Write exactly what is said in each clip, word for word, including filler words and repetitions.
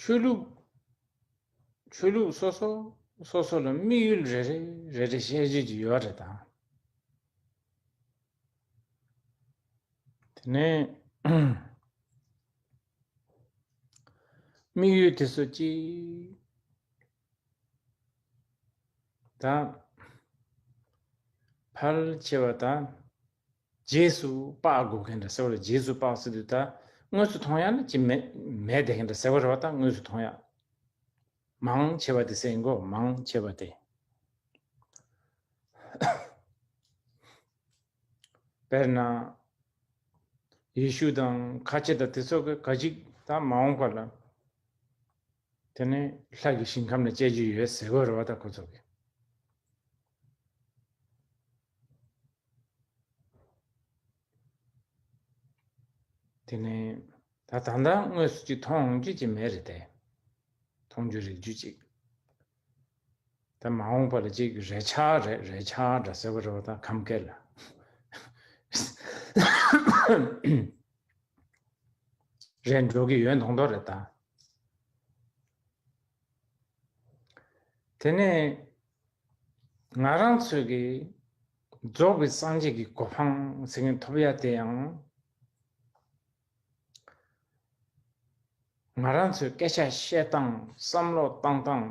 ཆོས་ལུགས་ཆོས་ལུགས་སོ་སོ་སོ་སོ་ལ་དམིགས་ཡུལ་རེ་རེ་རེ་རེ་བཤད་རྒྱུ་ཅིག་ཡོད་རེད་ད། དེ་ནས་དམིགས་ཡུལ་དེ་ཚོ་གཅིག་ད། ཕལ་ཆེ་བ་ད་རྗེས་སུ་དཔག་དགོས་མཁན་འདྲ་ཟེར་བ་རེད། རྗེས་སུ་དཔག་ཟེར་དུས་ད་དངོས་སུ་མཐོང་ཡ་ནི་ཅི་མེད་མེད་བསྡད་མཁན་འདྲ་ཟེར་བ་རེད་བ། ད་དངོས་སུ་མཐོང་ཡ་མང་ཆེ་བ་དེ་ཟེར་ཡིན་གོ། མང་ཆེ་བ་དེ། དཔེར་ན། ཡེ་ཤུ་དང་ཁ་ཆེ་དང་དེ་ཚོ་གི་ག་ཅིག་ད་མ་འོངས་པ་ལ། དེ་ནས་ལྷ་གི་ཞིང་ཁམས་ལ་སྐྱེ་རྒྱུ་ཡོད་ཟེར་གོ་རེད་བ། ད་ཁོ་ཚོ་གི། དེ་ནས་ད་ད་ལྟ་དངོས་སུ་ཅིག་མཐོང་ཡོང་རྒྱུ་ཅིག་མེད་རེད་དེ། མཐོང་རྒྱུ་རིག་རྒྱུ་ཅིག་ད་མ་འོངས་པ་ལ་ཅིག་རེ་ཆག་རེ་རེ་ཆག་འདྲ་ཟེར་བ་རེད་བ། ད་ཁམས་སྐད་ལ། རེད་འགྲོ་གི་ཡོད་མདོག་མདོག་རེད་ད། དེ་ནས་ང་རང་ཚོས་ཀྱི་རྫོགས་པའི་སངས་རྒྱས་ཀྱི་གོ་འཕང་ཟེར་མཁན་ཐོབ་ཡ་དེ་ཡང་། ང་རང་ཚོས་སྐད་ཆ་བཤད་སྟངས། བསམ་བློ་བཏང་སྟངས།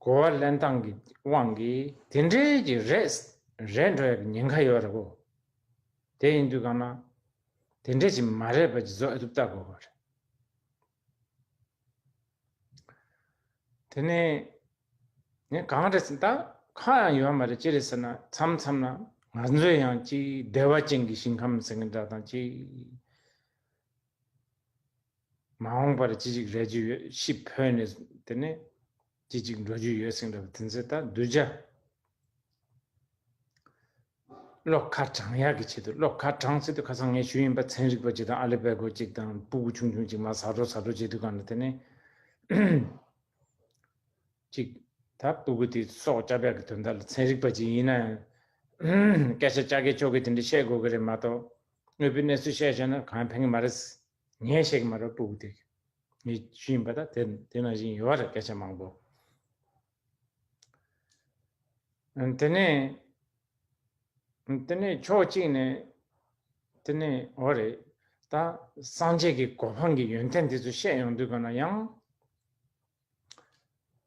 གོ་བ་ལེན་སྟངས་ཀྱི་དབང་གིས་དེ་འདྲའི་གི་རེད་རེད་འགྲོ་ཡ་གི་ཉེན་ཁ་ཡོད་རེད་གོ། དེ་ཡིན་དུས་གང་ན་དེ་འདྲའི་ཅིག་མ་རེད་པ་ཅིག་བཟོ་ཨེ་ཐུབ་ལྟ་དགོས་པ་རེད། དེ་ནས་ངས་གང་རེད་ཟེར་ན། ད་ཁ་ཡང་ཡོད་མ་རེད། ཅི་རེད་ཟེར་ན། མཚམས་མཚམས་ན་ང་ཚོས་ཡང་ཅིག་བདེ་བ་ཅན་གྱི་ཞིང་ཁམས་ཟེར་མཁན་འདྲ་དང་ཅིག་མ་འོངས་པར་ཅི་ཞིག་རེད་རྒྱུ་ཡོད། ཤི་འཕོས་ནས་དེ་ནས་ཅི་ཞིག་འགྲོ་རྒྱུ་ཡོད་ཟེར་འདྲ་བ་དེ་ཚོ་ད་གདུལ་བྱ་བློ་ཁ་དྲང་ཡག་གི་ཆེད་དུ། བློ་ཁ་དྲང་ཟེར་དུས་ཁ་སང་ངས་ཞུས་ཡིན་པ། ཚན་རིག་པ་ཅིག་དང་ཨ་ལི་པེ་གོ་ཅིག་དང་སྤུ་གུ་ཆུང་ཆུང་ཅིག་མར་ཟ་འགྲོ་ཟ་འགྲོ་བྱེད་དུས་གང་ལ་དེ་ནས་ཅིག་ད་སྤུ་གུ་དེ་སྲོག་སྐྱབས་ཡག་གི་དོན་དག་ལ་ཚན་རིག་པ་ཅིག་ཡིན་ན་ཡང་སྐད་ཆ་ཅག་གེ་ཅོག་གེ་དེ་འདྲ་བཤད་དགོས་ཀྱི་རེད་མ་གཏོགས། དངོས་པོའི་གནས་ཚུལ་བཤད་བྱས་ན་གང་ཡང་ཕན་གྱི་མ་རེད། ངས་བཤད་ཀྱི་མ་རེད། སྤུ་གུ་དེ་ངས་ཞུས་ཡིན་པ། ད་དེ་དེ་ནང་བཞིན་ཡོད་རེད། སྐད་ཆ་མང་པོ། དེ་ནས་དེ་ནས་ཕྱོགས་གཅིག་ནས་དེ་ནས་འོ་རེད། ད་སངས་རྒྱས་ཀྱི་གོ་འཕང་གི་ཡོན་ཏན་དེ་ཚོ་བཤད་ཡོང་དུས་གང་ན་ཡང་།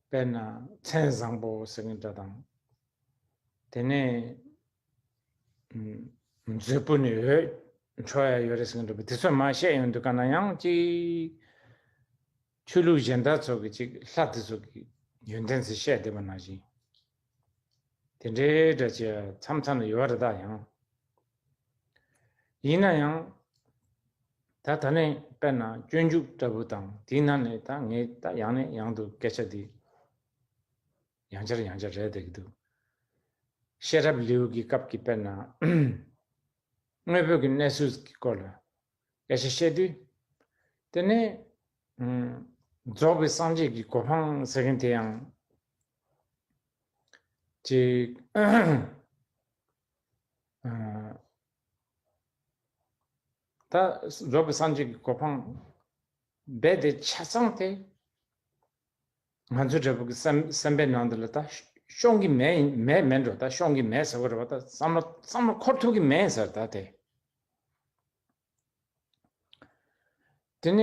དཔེར་ན་མཚན་བཟང་པོ་ཟེར་མཁན་འདྲ་དང་། དེ་ནས་ཨུམ་མཛོད་སྤུ་ནས་འོད་འཕྲོ་ཡ་ཡོད་རེད་ཟེར་མཁན་འདྲ་པོ་དེ་ཚོ་མར་བཤད་ཡོང་དུས་གང་ན་ཡང་ཅིག་ཆོས་ལུགས་གཞན་དག་ཚོ་གི་ཅིག་ལྷ་དེ་ཚོ་གི་ཡོན་ཏན་ཚོ་བཤད་བསྡད་པ་ནང་བཞིན། དེ་འདྲའི་འདྲ་ཅིག་མཚམས་མཚམས་ལ་ཡོད་རེད་ད། ཡང་། ཡིན་ན་ཡང་། ད་ད་ནས་དཔེར་ན་སྤྱོད་འཇུག་འདྲ་པོ་དང་དེའི་ནང་ནས་ད་ངས་ད་ཡང་ནས་ཡང་དུ་སྐད་ཆ་འདི་ཡང་བསྐྱར་ཡང་བསྐྱར་རེད་བསྡད་ཀྱི་འདུག་ཤེས་རབ་ལེའུ་གི་སྐབས་ཀྱི་དཔེར་ན་དངོས་པོ་གི་གནས་ཚུལ་གྱི་སྐོར་ལ་སྐད་ཆ་བཤད་དུས། དེ་ནས་ཨུམ་རྫོགས་པའི་སངས་རྒྱས་ཀྱི་གོ་འཕང་ཟེར་མཁན་དེ་ཡང་ཅིག་ཨ། ད་རྫོགས་པའི་སངས་རྒྱས་ཀྱི་གོ་འཕང་རྦད་དེ་ཆ་ཚང་དེ་ང་ཚོའི་འདྲ་པོ་གི་སེམས་སེམས་པའི་ནང་དུ་ལ་ད་ཤོང་གི་མེད་མེད་མེད་འགྲོ། ད་ཤོང་གི་མེད་ཟེར་བ་རེད་བ། ད་བསམ་བློ་བསམ་བློ་འཁོར་ཐུབ་ཀྱི་མེད་ཟེར་ད་དེ། དེ་ནས་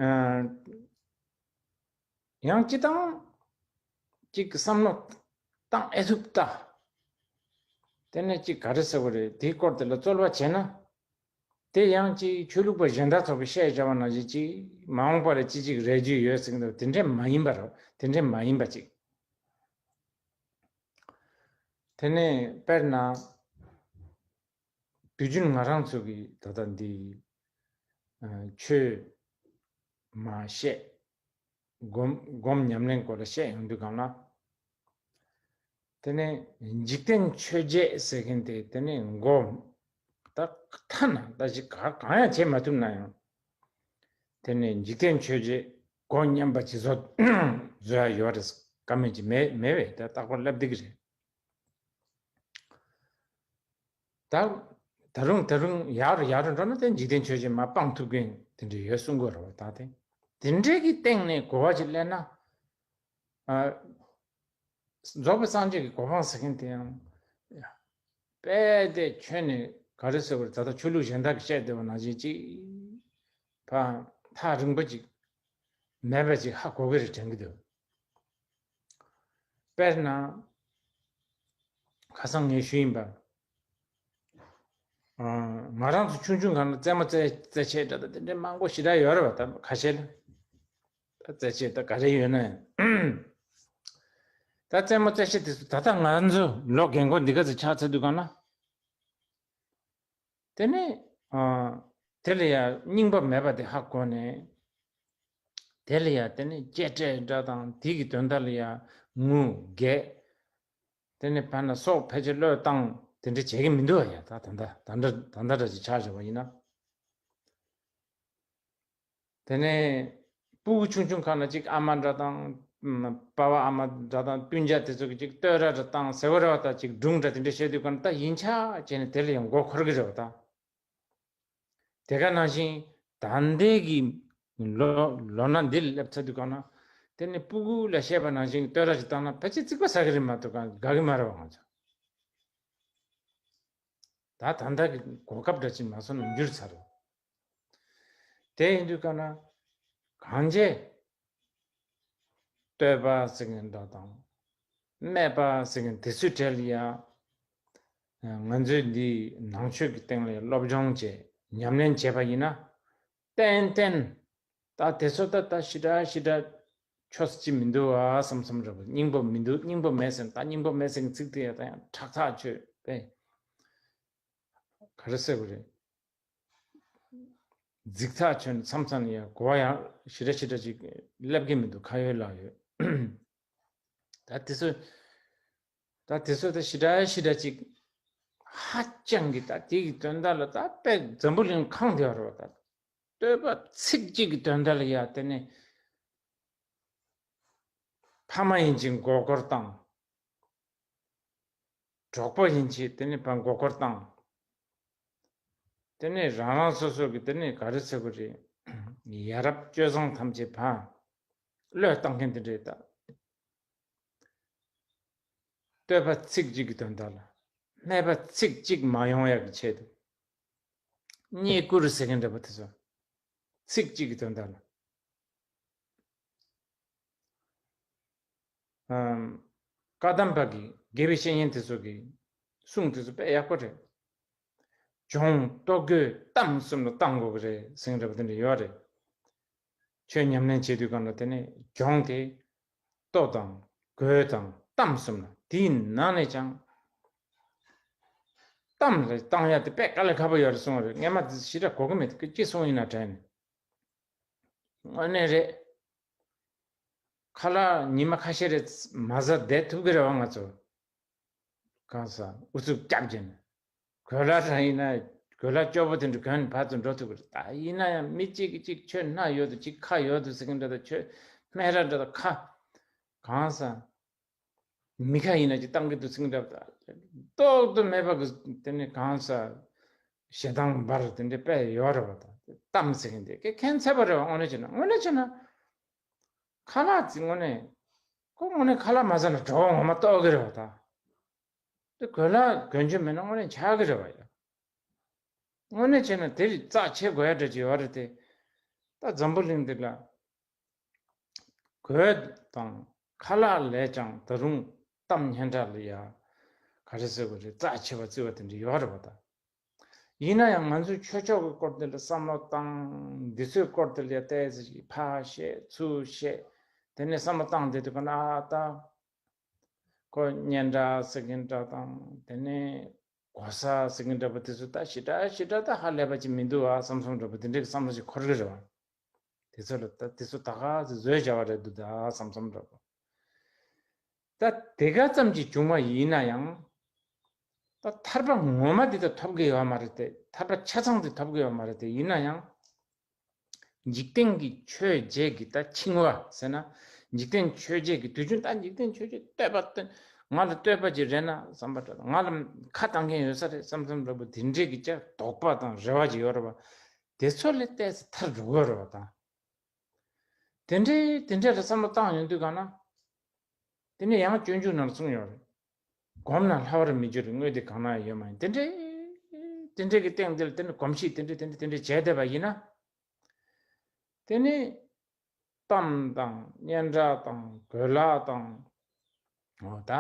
ཨ། ཡང་སྤྱི་བཏང་གཅིག་གི་བསམ་བློ་བཏང་ཨེ་ཐུབ་ལྟ། དེ་ནས་གཅིག་ག་རེ་ཟེར་བ་རེད། དེའི་སྐོར་དེ་ལ་རྩོལ་བ་བྱས་ན། དེ་ཡང་གཅིག་ཆོས་ལུགས་པ་གཞན་དག་ཚོ་གི་བཤད་བྱ་བ་ནང་བཞིན་གཅིག་མ་འོངས་པ་ལ་ཅི་ཅིག་རེ་རྒྱུ་ཡོད་ཟེར་གྱི་འདུག་དེ་འདྲས་མ་ཡིན་པ་རེད། དེ་འདྲས་མ་ཡིན་པ་ཅིག་དེ་ནས་དཔེར་ན། དུས་རྒྱུན་ང་རང་ཚོ་གི་ད་ལྟ་འདི་ཨ་ཆོས་མ་བཤད། སྒོམ་སྒོམ་ཉམས་ལེན་སྐོར་ལ་བཤད་ཡོང་དུས་གང་ལ། དེ་ནས་འཇིག་རྟེན་ཆོས་བརྒྱད་ཟེར་མཁན་དེ་དེ་ནས་མགོ་ད་ཐ་ན་ད་ཅིག་ག་གང་ཡང་བྱེད་མ་ཐུབ་ན་ཡང་། དེ་ནས་འཇིག་རྟེན་ཆོས་བརྒྱད་སྒོ་མཉམ་པ་ཅིག་བཟོ་བཟོ་ཡ་ཡོད་རེད། ཀ་མེད་ཅིག་མེད་མེད་པས་ད་རྟག་པར་སླེབས་བསྡད་ཀྱི་རེད། ད་ད་རུང་ད་རུང་ཡར་ཡར་འགྲོ་ན་དེ་འཇིག་རྟེན་ཆོས་བརྒྱད་མར་སྤང་ཐུབ་མཁན་དེ་འདྲ་ཡོད་གསུང་གི་རེད་བ། ད་དེ་ དེ་འདྲའི་གི་སྟེང་ནས་གོ་བ་ཅིག་ལེན་ན། ཨ། རྫོགས་པའི་སངས་རྒྱས་ཀྱི་གོ་འཕང་ཟེར་མཁན་དེ་ཡང་། དཔེ་དེ་ཁྱོན་ནས་ག་རེ་ཟེར་དགོས་རེད། ད་ལྟ་ཆོས་ལུགས་གཞན་དག་གིས་བཤད་བསྡད་པ་ནང་བཞིན་ཅིག་ཕ་ཐག་རིང་པོ་ཅིག་མེད་པ་ཅིག་ཧ་གོ་གི་རེད་དྲན་གི་འདུག་དཔེར་ན། ཁ་སང་ངས་ཞུས་ཡིན་པ། ཨ། ང་རང་ཚོ་ཆུང་ཆུང་སྒང་ལ་རྩེད་མོ་རྩེ་རྩེད་ཆས་འདྲ་དང་དེ་འདྲའི་མང་པོ་ཞེ་དྲག་ཡོད་རེད་བ། ད་ཁ་ཤས་ལ། ད་རྩེད་ཆས་ད་ག་རེ་ཡོད་ན་ཡང་། ད་རྩེད་མོ་རྩེད་ཆས་དེ་ཚོ་ད་ལྟ་ང་ཚོ་ལོ་རྒན་གོག་འདི་ག་ཚོད་ཆགས་ཚར་དུས་སྒང་ལ། དེ་ནས། ཨ། དེ་ལ་ཡང་རྙིང་པ་མེད་པ་དེ་ཧ་གོ་ནས། དེ་ལ་ཡང་དེ་ནས་གཅེས་སྤྲས་འདྲ་དང་དེ་གི་དོན་དག་ལ་ཡང་ངུ་འགད། དེ་ནས་ཕར་ན་སྲོག་ཕལ་ཆེར་བློས་བཏང་དེ་འདྲ་བྱེད་ཀྱི་མི་འདུག་ཡ། ད་ད་ལྟ་ད་ལྟ་ད་ལྟ་འདྲ་ཅིག་ཆགས་བཞག་པ་ཡིན་ན། དེ་ནས་སྤུ་གུ་ཆུང་ཆུང་ཁ་ན་ཅིག་ཨ་མ་འདྲ་དང་། ཨམ། པ་ཕ་ཨ་མ་འདྲ་དང་སྤུན་ཀྱག་དེ་ཚོ་གི་ཅིག་བསྟོད་ར་འདྲ་དང་ཟེར་བ་རེད་བ། ད་ཅིག་སྒྲུང་འདྲ་དེ་འདྲ་བཤད་དུས་ག་ན་ད་ཡིན་ཆགས་བྱས་ནས་དེ་ལ་ཡང་མགོ་འཁོར་གི་རེད་བ་ད། དེ་ག་ནང་བཞིན་ད་ལྟའི་གི་ལོ་ལོ་ན་འདི་ལ་སླེབས་ཚར་དུས་ག་ན། དེ་ནི་སྤུ་གུ་ལ་བཤད་པ་ནང་བཞིན་བསྟོད་ར་ཞིག་བཏང་ན་ཕལ་ཆེར་རྩིག་པ་ཟ་གི་རེད་མ་གཏོགས་གང་དགའ་གི་མ་རེད་བ་ང་ཚོ། ད་ད་ལྟ་གི་གོ་སྐབས་འདྲ་ཅིག་མ་སོང་ན་འགྱུར་ཚར་རེད། དེ་ཡིན་དུས་ག་ན། གང་བྱས། བསྟོད་པ་ཟེར་མཁན་འདྲ་དང་། སྨད་པ་ཟེར་མཁན་དེ་ཚོའི་གྲས་ལ་ཡ། ང་ཚོས་འདི་ནང་ཆོས་ཀྱི་སྟེང་ལ་ཡ་སློབ་སྦྱོང་བྱས་ཉམས་ལེན་བྱས་པ་ཡིན་ན། ཏན་ཏན། ད་དེ་ཚོ་ད་ད་ཞེ་དྲག་ཞེ་དྲག་ཆོས་ཅི་མི་འདུག་ཨ་བསམ་བསམ་རེད་པ། སྙིང་པོ་མི་འདུག་སྙིང་པོ་མེད་ཟེར་ན་ད་སྙིང་པོ་མེད་ཟེར་མཁན་ཚིག་དེ་ཡ་ད་ཡང་ཁྲག་ཐག་ཆོད་པས། ག་རེ་ཟེར་དགོས་རེད། རྫིག་ཐག་ཆོད་ནས་མཚམས་མཚམས་ནས་ཡང་གོ་བ་ཡང་ཞེ་དྲག་ཞེ་དྲག་ཅིག་སླེབས་ཀྱི་མི་འདུག་ཁ་ཡོད་ལག་ཡོད། ད་དེ་ཚོ། ད་དེ་ཚོ་ད་ཞེ་དྲག་ཞེ་དྲག་ཅིག་ཧ་ཅང་གི་ད་དེ་གི་དོན་དག་ལ་ད་དཔེ་འཛམ་བུ་གླིང་གང་དེ་བ་རེད་བ། ད་བསྟོད་པ་ཚིག་གཅིག་གི་དོན་དག་ལ་ཡ་དེ་ནས་ཕ་མ་ཡིན་ཅིང་མགོ་སྐོར་བཏང་། གྲོགས་པོ་ཡིན་ཕྱིར་དེ་ནི་ཕར་མགོ་སྐོར་བཏང་། དེ་ནི་རང་རང་སོ་སོ་གི་དེ་ནི་ག་རེ་ཟེར་དགོས་རེད། ཡ་རབས་སྤྱོད་བཟང་ཐམས་ཅད་ཕར་བློས་བཏང་མཁན་དེ་འདྲས་ད། བསྟོད་པ་ཚིག་གཅིག་གི་དོན་དག་ལ། སྨད་པ་ཚིག་གཅིག་མ་ཡོང་ཡག་གི་ཆེད་དུ། རྙེད་བཀུར་ཟེར་མཁན་འདྲ་པོ་དེ་ཚོ། ཚིག་གཅིག་གི་དོན་དག་ལ། ཨམ། བཀའ་གདམས་པ་གི་དགེ་བའི་བཤེས་གཉེན་དེ་ཚོ་གི་གསུང་དེ་ཚོ་དཔེ་ཡག་པོ་རེད། སྦྱོང་ལྟོ་གོས་གཏམ་གསུམ་ལ་བཏང་དགོས་ཀྱི་རེད་ཟེར་མཁན་འདྲ་པོ་དེ་འདྲ་ཡོད་རེད། ཆོས་ཉམས་ལེན་བྱེད་དུས་གང་ལ་དེ་ནས་སྦྱོང་དེ་ལྟོ་དང་གོས་དང་གཏམ་གསུམ་ལ། དེའི་ནང་ནས་ཀྱང་གཏམ་ལ་བཏང་ཡ་དེ་དཔེ་དཀའ་ལས་ཁག་པོ་ཡོད་རེད་གསུངས་པ་རེད། སྔན་མ་དེ་ཞེ་དྲག་གོ་གི་མེད། དེ་ཅི་གསུངས་ཡིན་ན་དྲན་ནས། དངོས་གནས་རེད། ཁ་ལག་ཉི་མ་ཁ་ཤས་རེ་མ་ཟ་བསྡད་ཐུབ་ཀྱི་རེད་བ་ང་ཚོ། གང་ཟག་ཨུ་ཚུགས་རྒྱབ་བྱས་ནས། གོས་ལྭ་རང་ཡིན་ན་གོས་ལྭ་སྐྱོ་པོ་དེ་འདྲ་གོན་ནས་ཕར་ཚུར་འགྲོ་ཐུབ་ཀྱི་རེད། ད་ཡིན་ན་ཡང་མི་གཅིག་གིས་གཅིག་ཁྱོད་སྣ་ཡོད་དོ་གཅིག་ཁ་ཡོད་དོ་ཟེར་གྱི་འདྲ་དང་། ཁྱོད་སྨད་ར་འདྲ་དང་ཁ། གང་ཟག་མི་ཁ་ཡིན་ན་ཅིག་བཏང་གི་འདུག་ཟེར་གྱི་འདྲ་དང་། ལྡོག་ཏུ་མེད་པ་གི་དེ་ནི་གང་ཟག་ཞེ་སྡང་འབར་དེ་འདྲ་དཔེ་ཡོད་རེད་བ། ད་གཏམ་ཟེར་མཁན་དེ་ཁྱད་མཚར་པོ་རེད་བ། དངོས་གནས་བྱས་ན། དངོས་གནས་བྱས་ན། ཁ་ལག་ཅིག་དངོས་གནས། ཁོ་དངོས་གནས་ཁ་ལག་མ་ཟ་ན་གྲོད་ཁོག་ངོ་མ་ལྟོགས་ཀྱི་རེད་བ་ད། དེ་གོས་ལྭ་གོན་རྒྱུ་མེད་ན་དངོས་གནས་ཆགས་ཀྱི་རེད་བ་ཡ། དངོས་གནས་བྱས་ན་དེ་རིགས་རྩ་ཆེ་དགོས་ཡ་འདྲ་ཅིག་ཡོད་རེད་དེ། ད་འཛམ་བུ་གླིང་འདི་ལ། གོས་དང་ཁ་ལག་ལས་ཀྱང་ད་རུང་གཏམ་སྙན་གྲགས་ལ་ཡ། ག་རེ་ཟེར་དགོས་རེད། རྩ་ཆེ་བ་བརྩི་བ་དེ་འདྲ་ཡོད་རེད་བ་ད། ཡིན་ན་ཡང་ང་ཚོས་ཆོས་ཕྱོགས་ཀྱི་སྐོར་དེ་ལ་བསམ་བློ་བཏང་། འདི་ཚོའི་སྐོར་དེ་ལ་ཡ་ཏོག་ཙམ་ཞིག་ཕར་བཤད་ཚུར་བཤད། དེ་ནས་བསམ་བློ་བཏང་བསྡད་དུས་ག་ན་ཨ་ད། ཁོ་སྙན་གྲགས་ཟེར་མཁན་འདྲ་དང་། དེ་ནས་གོ་ས་ཟེར་མཁན་འདྲ་པོ་དེ་ཚོ་ད་ཞེ་དྲག་ཞེ་དྲག་ད་ཧ་ལས་པ་ཅིག་མི་འདུག་ཨ་བསམ་བསམ་འདྲ་པོ་དེ་འདྲའི་བསམ་བློ་ཞིག་འཁོར་གི་རེད་བ། དེ་ཚོ་ལ་ད་དེ་ཚོ་ད་ག་ཚོད་བཟོས་བྱ་བ་རེད་འདུག་ད་བསམ་བསམ་འདྲ་པོ། ད་དེ་ག་ཙམ་གྱིས་བྱུང་བ་ཡིན་ན་ཡང་། ད་ཐར་པ་ངོ་མ་འདི་ད་ཐོབ་ཀྱི་ཡོད་མ་རེད་དེ། ཐར་པ་ཆ་ཚང་འདི་ཐོབ་ཀྱི་ཡོད་མ་རེད་དེ། ཡིན་ན་ཡང་། འཇིག་རྟེན་གྱི་ཆོས་བརྒྱད་ཀྱི་ད་འཆིང་བ་ཟེར་ན། འཇིག་རྟེན་ཆོས་བརྒྱད་ཀྱི་དུས་རྒྱུན་ད་འཇིག་རྟེན་ཆོས་བརྒྱད་བསྟོད་པ་བསྟོད། ང་ལ་བསྟོད་པ་ཅིག་རེད་ན་བསམ་པ་འདྲ། ང་ལ་ཁ་བཏང་མཁན་ཡོད་ས་རེད་བསམ་བསམ་འདྲ་པོ་དེ་འདྲས་ཀྱི་ཅག་དོགས་པ་དང་རེ་བ་ཅིག་ཡོད་རེད་བ། དེ་ཚོ་ལས་ཏོག་ཙམ་ཐར་འགྲོ་གི་ཡོད་རེད་བ་ད། དེ་འདྲའི་དེ་འདྲའི་ལ་བསམ་བློ་བཏང་ཡོང་དུས་གང་ན། དེ་ནས་ཡང་སྤྱོད་འཇུག་ནང་གསུངས་ཡོད་རེད། སྒོམ་ན་ལྷ་བར་མི་འགྱུར་བའི་དངོས་དེ་གང་ན་ཡོད་མ་ཡིན། དེ་འདྲའི་དེ་འདྲའི་གི་སྟེང་དེ་ལ་དེ་ནས་གོམས་གཤིས་དེ་འདྲའི་དེ་འདྲའི་དེ་འདྲའི་བྱས་བསྡད་པ་ཡིན་ན། དེ་ནས་གཏམ་དང་སྙན་གྲགས་དང་གོས་ལག་དང་། འོ་ད་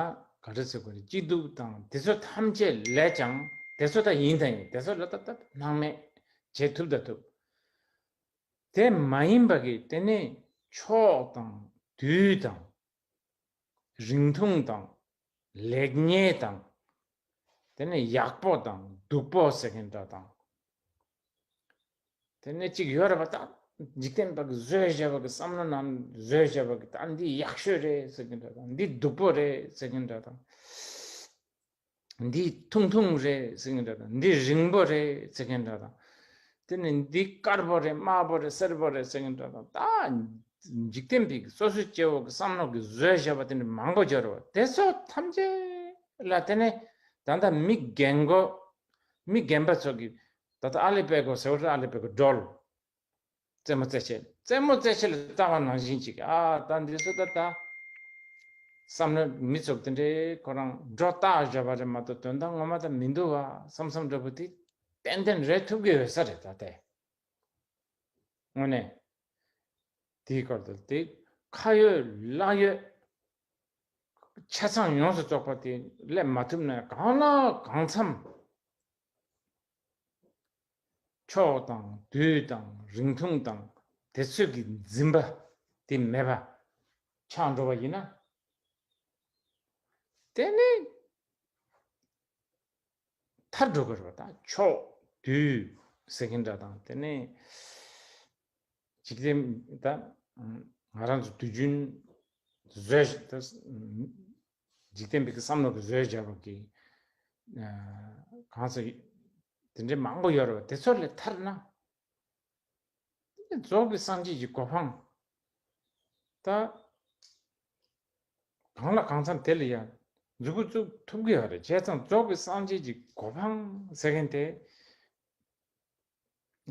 ག་རེ་ཟེར་དགོས་རེད། སྐྱིད་སྡུག་དང་དེ་ཚོ་ཐམས་ཅད་ལས་ཀྱང་དེ་ཚོ་ད་ཡིན་ད་ཡིན། དེ་ཚོ་ལ་ད་ད་སྣང་མེད་བྱེད་ཐུབ་ད་ཐུབ། དེ་མ་ཡིན་པ་གི་དེ་ནས་ཕྱོགས་དང་དུས་དང་། རིང་ཐུང་དང་། ལེགས་ཉེས་དང་། དེ་ནས་ཡག་པོ་དང་སྡུག་པོ་ཟེར་མཁན་འདྲ་དང་། དེ་ནས་གཅིག་ཡོད་རེད་པ། ད་འཇིག་རྟེན་པ་གི་བཟོས་བཞག་པ་གི་བསམ་བློ་ནང་བཟོས་བཞག་པ་གི་ད་འདི་ཡག་ཤོས་རེད་ཟེར་མཁན་འདྲ་དང་། འདི་སྡུག་པོ་རེད་ཟེར་མཁན་འདྲ་དང་། འདི་ཐུང་ཐུང་རེད་ཟེར་མཁན་འདྲ་དང་། འདི་རིང་པོ་རེད་ཟེར་མཁན་འདྲ་དང་། དེ་ནས་འདི་དཀར་པོ་རེད། དམར་པོ་རེད། སེར་པོ་རེད་ཟེར་མཁན་འདྲ་དང་། ད་འཇིག་རྟེན་པའི་སོ་སོའི་སྐྱེ་བོ་གི་བསམ་བློ་གི་བཟོས་བཞག་པ་དེ་འདྲ་མང་པོ་ཡོད་རེད་པ། དེ་ཚོ་ཐམས་ཅད་ལ་དེ་ནས་ད་ལྟ་མི་རྒན་གོ་མི་རྒན་པ་ཚོ་གི་ད་ལྟ་ཨ་ལེ་པད་ཀོ་ཟེར་བ་རེད། ཨ་ལེ་པད་ཀོ་སྒྲོལ། རྩེད་མོ་རྩེ་བྱེད། རྩེད་མོ་རྩེ་བྱེད་ལ་ལྟ་བ་ནང་བཞིན་ཅིག་ཨ་ད་འདི་ཚོ་ད་ད་བསམ་བློ་མི་ཚོགས་དེ་འདྲའི་ཁོ་རང་སྒྲོ་བཏགས་བཞག་པ་རེད་མ་གཏོགས་དོན་དག་ངོ་མ་ད་མི་འདུག་བ་བསམ་བསམ་འདྲ་པོ་དེ་ཏན་ཏན་རེད། ཐུབ་ཀྱི་ཡོད་ས་རེད། ད་ལྟའི་དངོས་གནས་དེའི་སྐོར་དུ་དེ་ཁ་ཡོད་ལག་ཡོད་ཆ་ཚང་ཡོངས་སུ་རྫོགས་པ་དེ་སླེབས་མ་ཐུབ་ན་གང་ལ་གང་འཚམ། ཕྱོགས་དང་དུས་དང་རིང་ཐུང་དང་དེ་ཚོད་ཀྱི་འཛིན་པ་དེ་མེད་པ་ཆགས་འགྲོ་བ་ཡིན་ན། དེ་ནི་ཐར་འགྲོ་དགོས་རེད་པ། ད་ཕྱོགས་དུས་ཟེར་མཁན་འདྲ་དང་། དེ་ནི་འཇིག་རྟེན་ད་ང་རང་ཚོ་དུས་རྒྱུན་བཟོས་ད་འཇིག་རྟེན་པའི་བསམ་བློ་གི་བཟོས་བྱ་བ་གི་གང་ཟེར་དེ་འདྲའི་མང་པོ་ཡོད་རེད་པ། དེ་ཚོ་ལས་ཐར་ན། དེ་ནི་རྫོགས་པའི་སངས་རྒྱས་ཀྱི་གོ་འཕང་ད་གང་ལ་གང་འཚམ་དེ་ལ་ཡང་མཛུབ་གུ་བཙུགས་ཐུབ་ཀྱི་ཡོད་རེད། བྱས་ཙང་རྫོགས་པའི་སངས་རྒྱས་ཀྱི་གོ་འཕང་ཟེར་མཁན་དེ་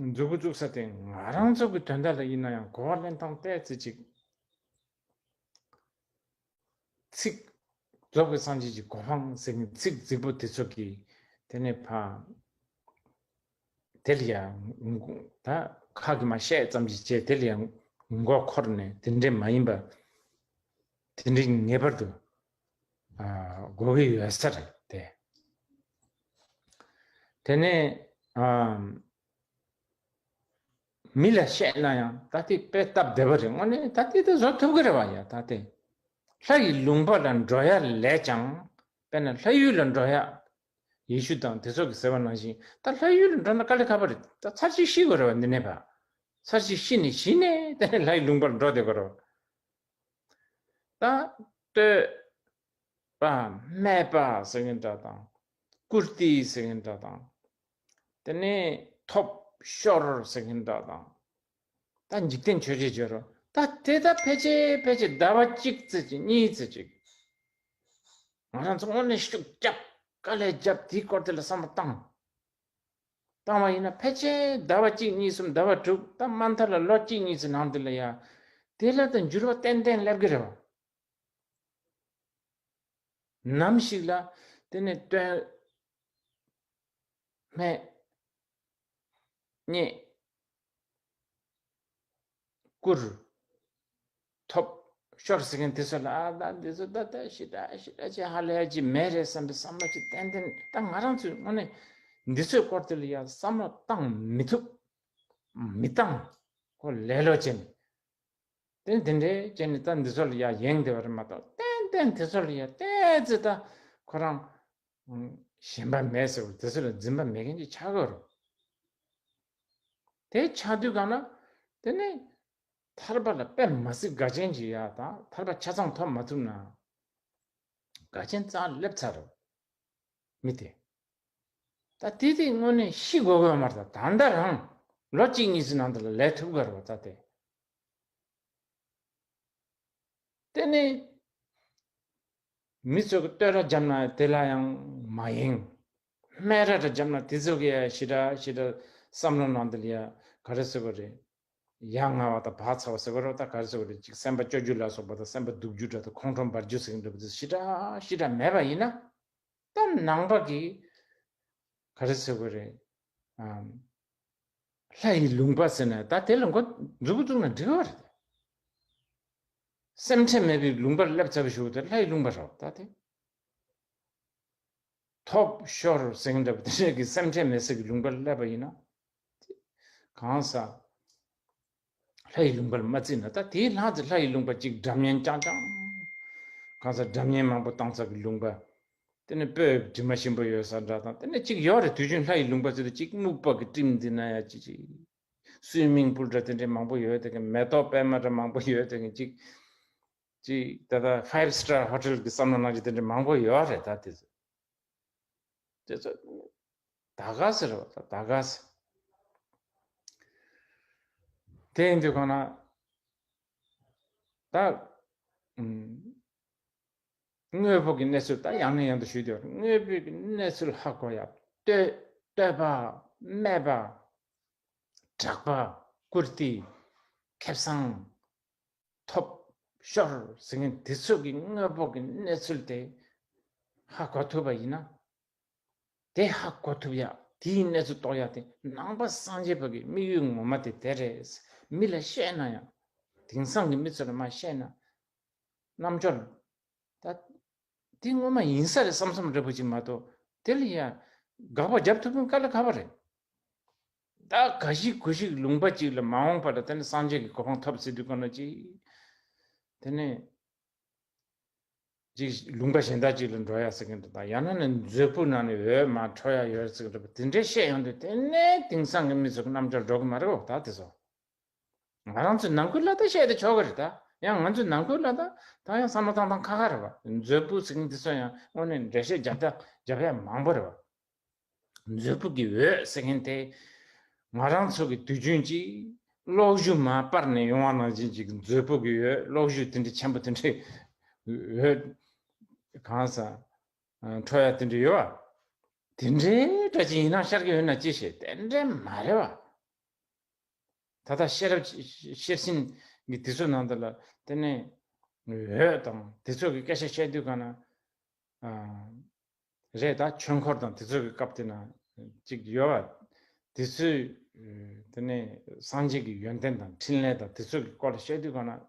མཛུབ་གུ་བཙུགས་ས་དེ་ང་རང་ཚོ་གི་དོན་དག་ལ་ཡིན་ན་ཡང་གོ་བ་ལེན་སྟངས་ཏོག་ཙམ་ཅིག་ཚིག་རྫོགས་པའི་སངས་རྒྱས་ཀྱི་གོ་འཕང་ཟེར་མཁན་ཚིག་རྫིག་པོ་དེ་ཚོ་གི་དེ་ནས་ཕ་དེ་ལ་ཡང་ད་ཁ་གི་མ་བཤད་ཙམ་གྱིས་བྱས། དེ་ལ་ཡང་མགོ་འཁོར་ནས་དེ་འདྲས་མ་ཡིན་པ་དེ་འདྲས་ངེས་པར་དུ་ཨ་དགོས་ཀྱི་ཡོད་ས་རེད་དེ། དེ་ནས་ཨ་མི་ལ་བཤད་ན་ཡང་ད་དེ་དཔེ་སྟབས་བདེ་བ་རེད། དངོས་གནས་ད་དེ་དེ་བཟོ་ཐུབ་ཀྱི་རེད་བ། ཡ་ད་དེ་ལྷ་ཡི་ལུང་པ་ལ་འགྲོ་ཡ་ལས་ཀྱང་དཔེར་ན་ལྷ་ཡུལ་ལ་འགྲོ་ཡ། ཡེ་ཤུ་དང་དེ་ཚོ་གིས་ཟེར་བ་ནང་བཞིན་ད་ལྷ་ཡུལ་ལ་འགྲོ་ན་དཀའ་ལས་ཁག་པོ་རེད། ད་ཚར་གཅིག་ཤི་དགོས་རེད་བ། འདི་ནས་ཕར་ཚར་གཅིག་ཤི་ནས་གཞི་ནས་དེ་ནས་ལྷ་ཡི་ལུང་པར་འགྲོ་བསྡད་དགོས་རེད་བ། ད་བསྟོད་པ་སྨད་པ་ཟེར་མཁན་འདྲ་དང་། བཀུར་སྟི་ཟེར་མཁན་འདྲ་དང་། དེ་ནས་ཐོབ་ཤོར་ཟེར་མཁན་འདྲ་དང་། ད་འཇིག་རྟེན་ཆོས་བརྒྱད་བརྗོད་རོགས། ད་དེ་ད་ཕལ་ཆེར་ཕལ་ཆེར་ཟླ་བ་གཅིག་ཙམ་ཅིག་གཉིས་ཙམ་ཅིག་ང་རང་ཚོ་དངོས་གནས་ཤུགས་རྒྱབ་དཀའ་ལས་རྒྱབ་དེའི་སྐོར་དེ་ལ་བསམ་བློ་བཏང་བཏང་བ་ཡིན་ན། ཕལ་ཆེར་ཟླ་བ་གཅིག་གཉིས་གསུམ། ཟླ་བ་དྲུག་ད་མ་མཐའ་ལ་ལོ་གཅིག་གཉིས་ཙམ་ནང་དེ་ལ་ཡ་དེ་ལ་ད་འགྱུར་བ་ཏན་ཏན་སླེབས་ཀྱི་རེད་བ། ནམ་ཞིག་ལ་དེ་ནས་བསྟོད་སྨད་བརྙས་བཀུར་ཐོབ་ཤོར་ཟེར་མཁན་དེ་ཚོ་ལ་ཨ་ད་འདི་ཚོ་ད་ད་ཞེ་དྲག་ཞེ་དྲག་ཅིག་ཧ་ལས་ཡ་ཅིག་མེད་རེད་བསམ་པའི་བསམ་བློ་ཅིག་ཏན་ཏན། ད་ང་རང་ཚོའི་དངོས་གནས་འདི་ཚོའི་སྐོར་དེ་ལ་ཡ་བསམ་བློ་བཏང་མི་ཐུབ། མི་བཏང་། ཁོ་ལེ་ལོ་བྱས་ནས། དེ་དེ་འདྲའི་བྱས་ནས་ད་འདི་ཚོ་ལ་ཡ་ཡེངས་བསྡད་པ་རེད་མ་གཏོགས། ཏན་ཏན་དེ་ཚོ་ལ་ཡ་ཏོག་ཙམ་ད་ཁོ་རང་ཨ་ཞེན་པ་མེད་ཟེར་བ། དེ་ཚོ་ལ་འཛིན་པ་མེད་མཁན་ཅིག་ཆགས་ཀྱི་ཡོད་རེད། དེ་ཆགས་དུས་གང་ན་དེ་ནས་ཐར་པ་ལ་དཔེ་མ་སྲིད་དགའ་ཅན་ཅིག་ཡ་ད་ཐར་པ་ཆ་ཚང་ཐོབ་མ་ཐུབ་ན་དགའ་ཅན་རྩ་སླེབས་ཚར་རེད། མི་དེ། ད་དེ་དེ་དངོས་གནས་ཤི་དགོས་དགོས་མ་རེད། ད་ད་ལྟ་རང་ལོ་གཅིག་གཉིས་ཀྱི་ནང་དུ་ལ་ལས་ཐུབ་དགོས་རེད་བ། ད་དེ། དེ་ནས་མི་ཚོས་ཀྱི་བསྟོད་ར་བརྒྱབ་ན་དེ་ལ་ཡང་མ་ཡེངས། སྨད་ར་ར་བརྒྱབ་ན་དེ་ཚོ་གི་ཡ་ཞེ་དྲག་ཞེ་དྲག་བསམ་བློ་ནང་དུ་ལ་ཡ་ག་རེ་ཟེར་དགོས་རེད། ཡ་ང་བ་དང་བག་ཚ་བ་ཟེར་བ་རོ། ད་ག་རེ་ཟེར་བ་རེད། ཅིག་སེམས་པ་སྐྱོ་རྒྱུ་ལ་སོགས་པ་དང་སེམས་པ་སྡུག་རྒྱུ་འདྲ་དང་ཁོང་ཁྲོ་འབར་རྒྱུ་ཟེར་གྱི་འདྲ་པོ་དེ་ཞེ་དྲག་ཞེ་དྲག་མེད་པ་ཡིན་ན། ད་ནང་པ་གི་ག་རེ་ཟེར་དགོས་རེད། ཨམ། ལྷ་ཡི་ལུང་པ་ཟེར་ན་ད་དེ་ལ་མགོ་མཛུབ་མོ་བཙུགས་ན་འགྲིག་པ་རེད། སེམས་ཁྲལ་མེད་པའི་ལུང་པར་སླེབས་ཚར་བའི་གཞུག་གུ་དེ་ལྷ་ཡི་ལུང་པ་རེད་ད་དེ། ཐོབ་ཤོར་ཟེར་གྱི་འདྲ་པོ་དེ་འདྲ་གི་སེམས་ཁྲལ་མེད་ས་གི་ལུང་པར་སླེབས་པ་ཡིན་ན། གང་ཟག་ལྷ་ཡི་ལུང་པར་མ་བརྩིས་ན་ད་དེའི་ལྷག་ཙམ་ལྷ་ཡི་ལུང་པ་གཅིག་སྒྲ་སྙན་རྐྱང་རྐྱང་། གང་ཟག་སྒྲ་སྙན་མང་པོ་བཏང་ས་གི་ལུང་པ། དེ་ནས་སྤོས་དྲི་མ་ཞིམ་པོ་ཡོད་ས་འདྲ་དང་དེ་ནས་གཅིག་ཡོད་རེད། དུས་རྒྱུན་ལྷ་ཡི་ལུང་པ་ཟེར་དུས་གཅིག་སྨུག་པ་གི་སྤྲིན་འདི་ན་ཡ་གཅིག་གཅིག་སུའི་མིང་པུལ་འདྲ་དེ་འདྲའི་མང་པོ་ཡོད་དེ་གི་མེ་ཏོག་པད་མ་འདྲ་མང་པོ་ཡོད་དེ་གི་གཅིག་གཅིག་ད་ལྟ་ཕའིབ་སི་ཊར་ཧོ་ཊེལ་གི་བསམ་བློ་ནང་གི་དེ་འདྲའི་མང་པོ་ཡོད་རེད་ད་དེ་ཚོ། དེ་ཚོ་ད་ག་ཟེར་བ་ད་ད་ག་ཟེར། དེ་ཡིན་དུས་གང་ན་ད་ཨུམ། དངོས་པོ་གི་གནས་ཚུལ་ད་ཡང་ནས་ཡང་དུ་ཞུས་ཏེ་དངོས་པོའི་གི་གནས་ཚུལ་ཧ་གོ་ཡ། བསྟོད་བསྟོད་པ། སྨད་པ། གྲགས་པ། བཀུར་སྟི། ཁེ་བཟང་། ཐོབ་ཤོར་ཟེར་མཁན་དེ་ཚོ་གི་དངོས་པོ་གི་གནས་ཚུལ་དེ་ཧ་གོ་ཐུབ་པ་ཡིན་ན། དེ་ཧ་གོ་ཐུབ་ཡ་དེའི་གནས་ཚུལ་རྟོགས་ཡ་དེ་ནང་པ་སངས་རྒྱས་པ་གི་དམིགས་ཡུལ་ངོ་མ་དེ་དེ་རེད། མི་ལ་བཤད་ན་ཡང་དེང་སང་གི་མི་ཚོ་ལ་མ་བཤད་ན་རྣམ་འབྱོར་ད་དེ་ངོ་མ་ཡིན་ས་རེད་བསམ་བསམ་འདྲ་པོ་ཅིག་མ་གཏོགས་དེ་ལ་ཡ་དགག་པ་རྒྱབ་ཐུབ་མཁན་དཀའ་ལས་ཁག་པ་རེད། ད་ག་ཞིག་གུ་ཞིག་ལུང་པ་ཅིག་ལ་མ་འོངས་པ་ལ་དེ་ནི་སངས་རྒྱས་ཀྱི་གོ་འཕང་ཐོབ་ཟེར་དུས་ག་ནོ་ཅིག་དེ་ནས་ཅིག་ལུང་པ་གཞན་དག་ཅིག་ལ་འགྲོ་ཡ་ཟེར་གྱི་འདུག་ད་ཡང་ན་ནི་མཛོད་སྤུ་ནང་ནས་འོད་མར་འཕྲོ་ཡ་ཡོད་ཟེར་གྱི་འདུག་དེ་འདྲའི་བཤད་ཡོང་དུས་དེ་ནས་དེང་སང་གི་མི་ཚོ་གི་རྣམ་འགྱུར་འགྲོ་གི་མ་རེད་འོ་ད་དེ་ཚོ། ང་རང་ཚོའི་ནང་ཁུལ་ལ་ད་བཤད་དེ་ཆོག་གི་རེད་ད། ཡང་ང་ཚོའི་ནང་ཁུལ་ལ་ད་ད་ཡང་བསམ་བློ་བཏང་སྟངས་ཁག་ཁག་རེད་བ། མཛོད་སྤུ་ཟེར་གྱི་འདི་ཚོ་ཡང་དངོས་གནས་འགྲེལ་བཤད་རྒྱབ་ད་རྒྱབ་ཡ་མང་པོ་རེད་བ། མཛོད་སྤུ་གི་འོད་ཟེར་མཁན་དེ་ང་རང་ཚོ་གི་དུས་རྒྱུན་གྱི་གློག་བཞུ་མར་སྤར་ནས་ཡོང་བ་ནང་བཞིན་གྱི་མཛོད་སྤུ་གི་འོད་གློག་བཞུ་དེ་འདྲ་ཆེན་པོ་དེ་འདྲའི་འོད་གང་ས་འཕྲོ་ཡ་དེ་འདྲ་ཡོད་བ། དེ་འདྲའི་འདྲ་ཅིག་ཡིན་ན་ཤར་གི་ཡོད་ན་ཅི་ཞེས་དེ་འདྲའི་མ་རེད་བ། ད་ལྟ་ཤེས་རབ་ཤེར་ཕྱིན་གྱི་དུས་ཚོད་ནང་དུ་ལ་དེ་ནས་འོད་དང་དེ་ཚོ་གི་སྐད་ཆ་བཤད་དུས་གང་ན། རེད་ད་ཆོས་འཁོར་དང་དེ་ཚོ་གི་སྐབས་དེ་ན་ཅིག་ཡོད་བ། དེ་ཚོས་དེ་ནས་སངས་རྒྱས་ཀྱི་ཡོན་ཏན་དང་འཕྲིན་ལས་དང་དེ་ཚོ་གི་སྐོར་ལ་བཤད་དུས་གང་ན།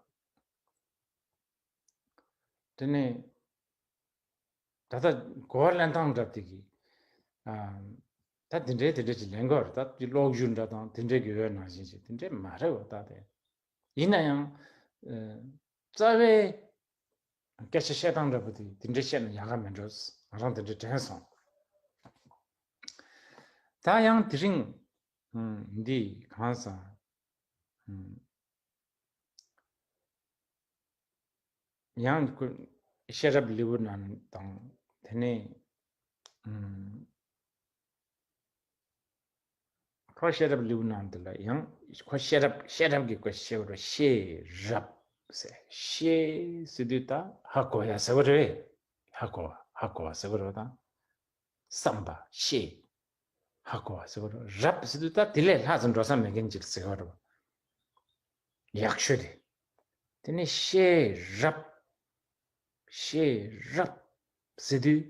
དེ་ནས་ད་ལྟ་གོ་བ་ལེན་སྟངས་འདྲ་དེ་གི་ད་དེ་འདྲའི་དེ་འདྲ་ཅིག་ལེན་དགོས་རེད། ད་དེ་གློག་བཞུ་འདྲ་དང་དེ་འདྲའི་གི་འོད་ནང་བཞིན་ཅིག་དེ་འདྲའི་མ་རེད་བ་ད་དེ། ཡིན་ན་ཡང་རྩ་བའི་སྐད་ཆ་བཤད་སྟངས་འདྲ་པོ་དེ་དེ་འདྲའི་བཤད་ན་ཡག་ག་མེད་འགྲོ། ང་རང་དེ་འདྲའི་དྲན་སོང་། ད་ཡང་དེ་རིང་འདི་གང་ཟག་ཡང་ཁོ་ཤེས་རབ་ལེའུ་ནང་དང་དེ་ནས་ཁོ་ཤེས་རབ་ལེའུ་ནང་དེ་ལ་ཡང་ཁོ་ཤེས་རབ་ཤེས་རབ་ཀྱི་སྐོར་ཤེས་པ་རེད། ཤེས་རབ་ཟེར་ཤེས་ཟེར་དུས་ད་ཧ་གོ་ཡ་ཟེར་བ་རེད། ཧ་གོ་བ་ཧ་གོ་བ་ཟེར་བ་རེད་ད། བསམ་པ་ཤེས། ཧ་གོ་བ་ཟེར་བ་རེད། རབ་ཟེར་དུས་ད་དེ་ལས་ལྷག་ཙམ་འགྲོ་ས་མེད་མཁན་ཅིག་ཟེར་བ་རེད། ཡག་ཤོས་དེ། དེ་ནས་ཤེས་རབ། ཤེས་རབ་ཟེར་དུས་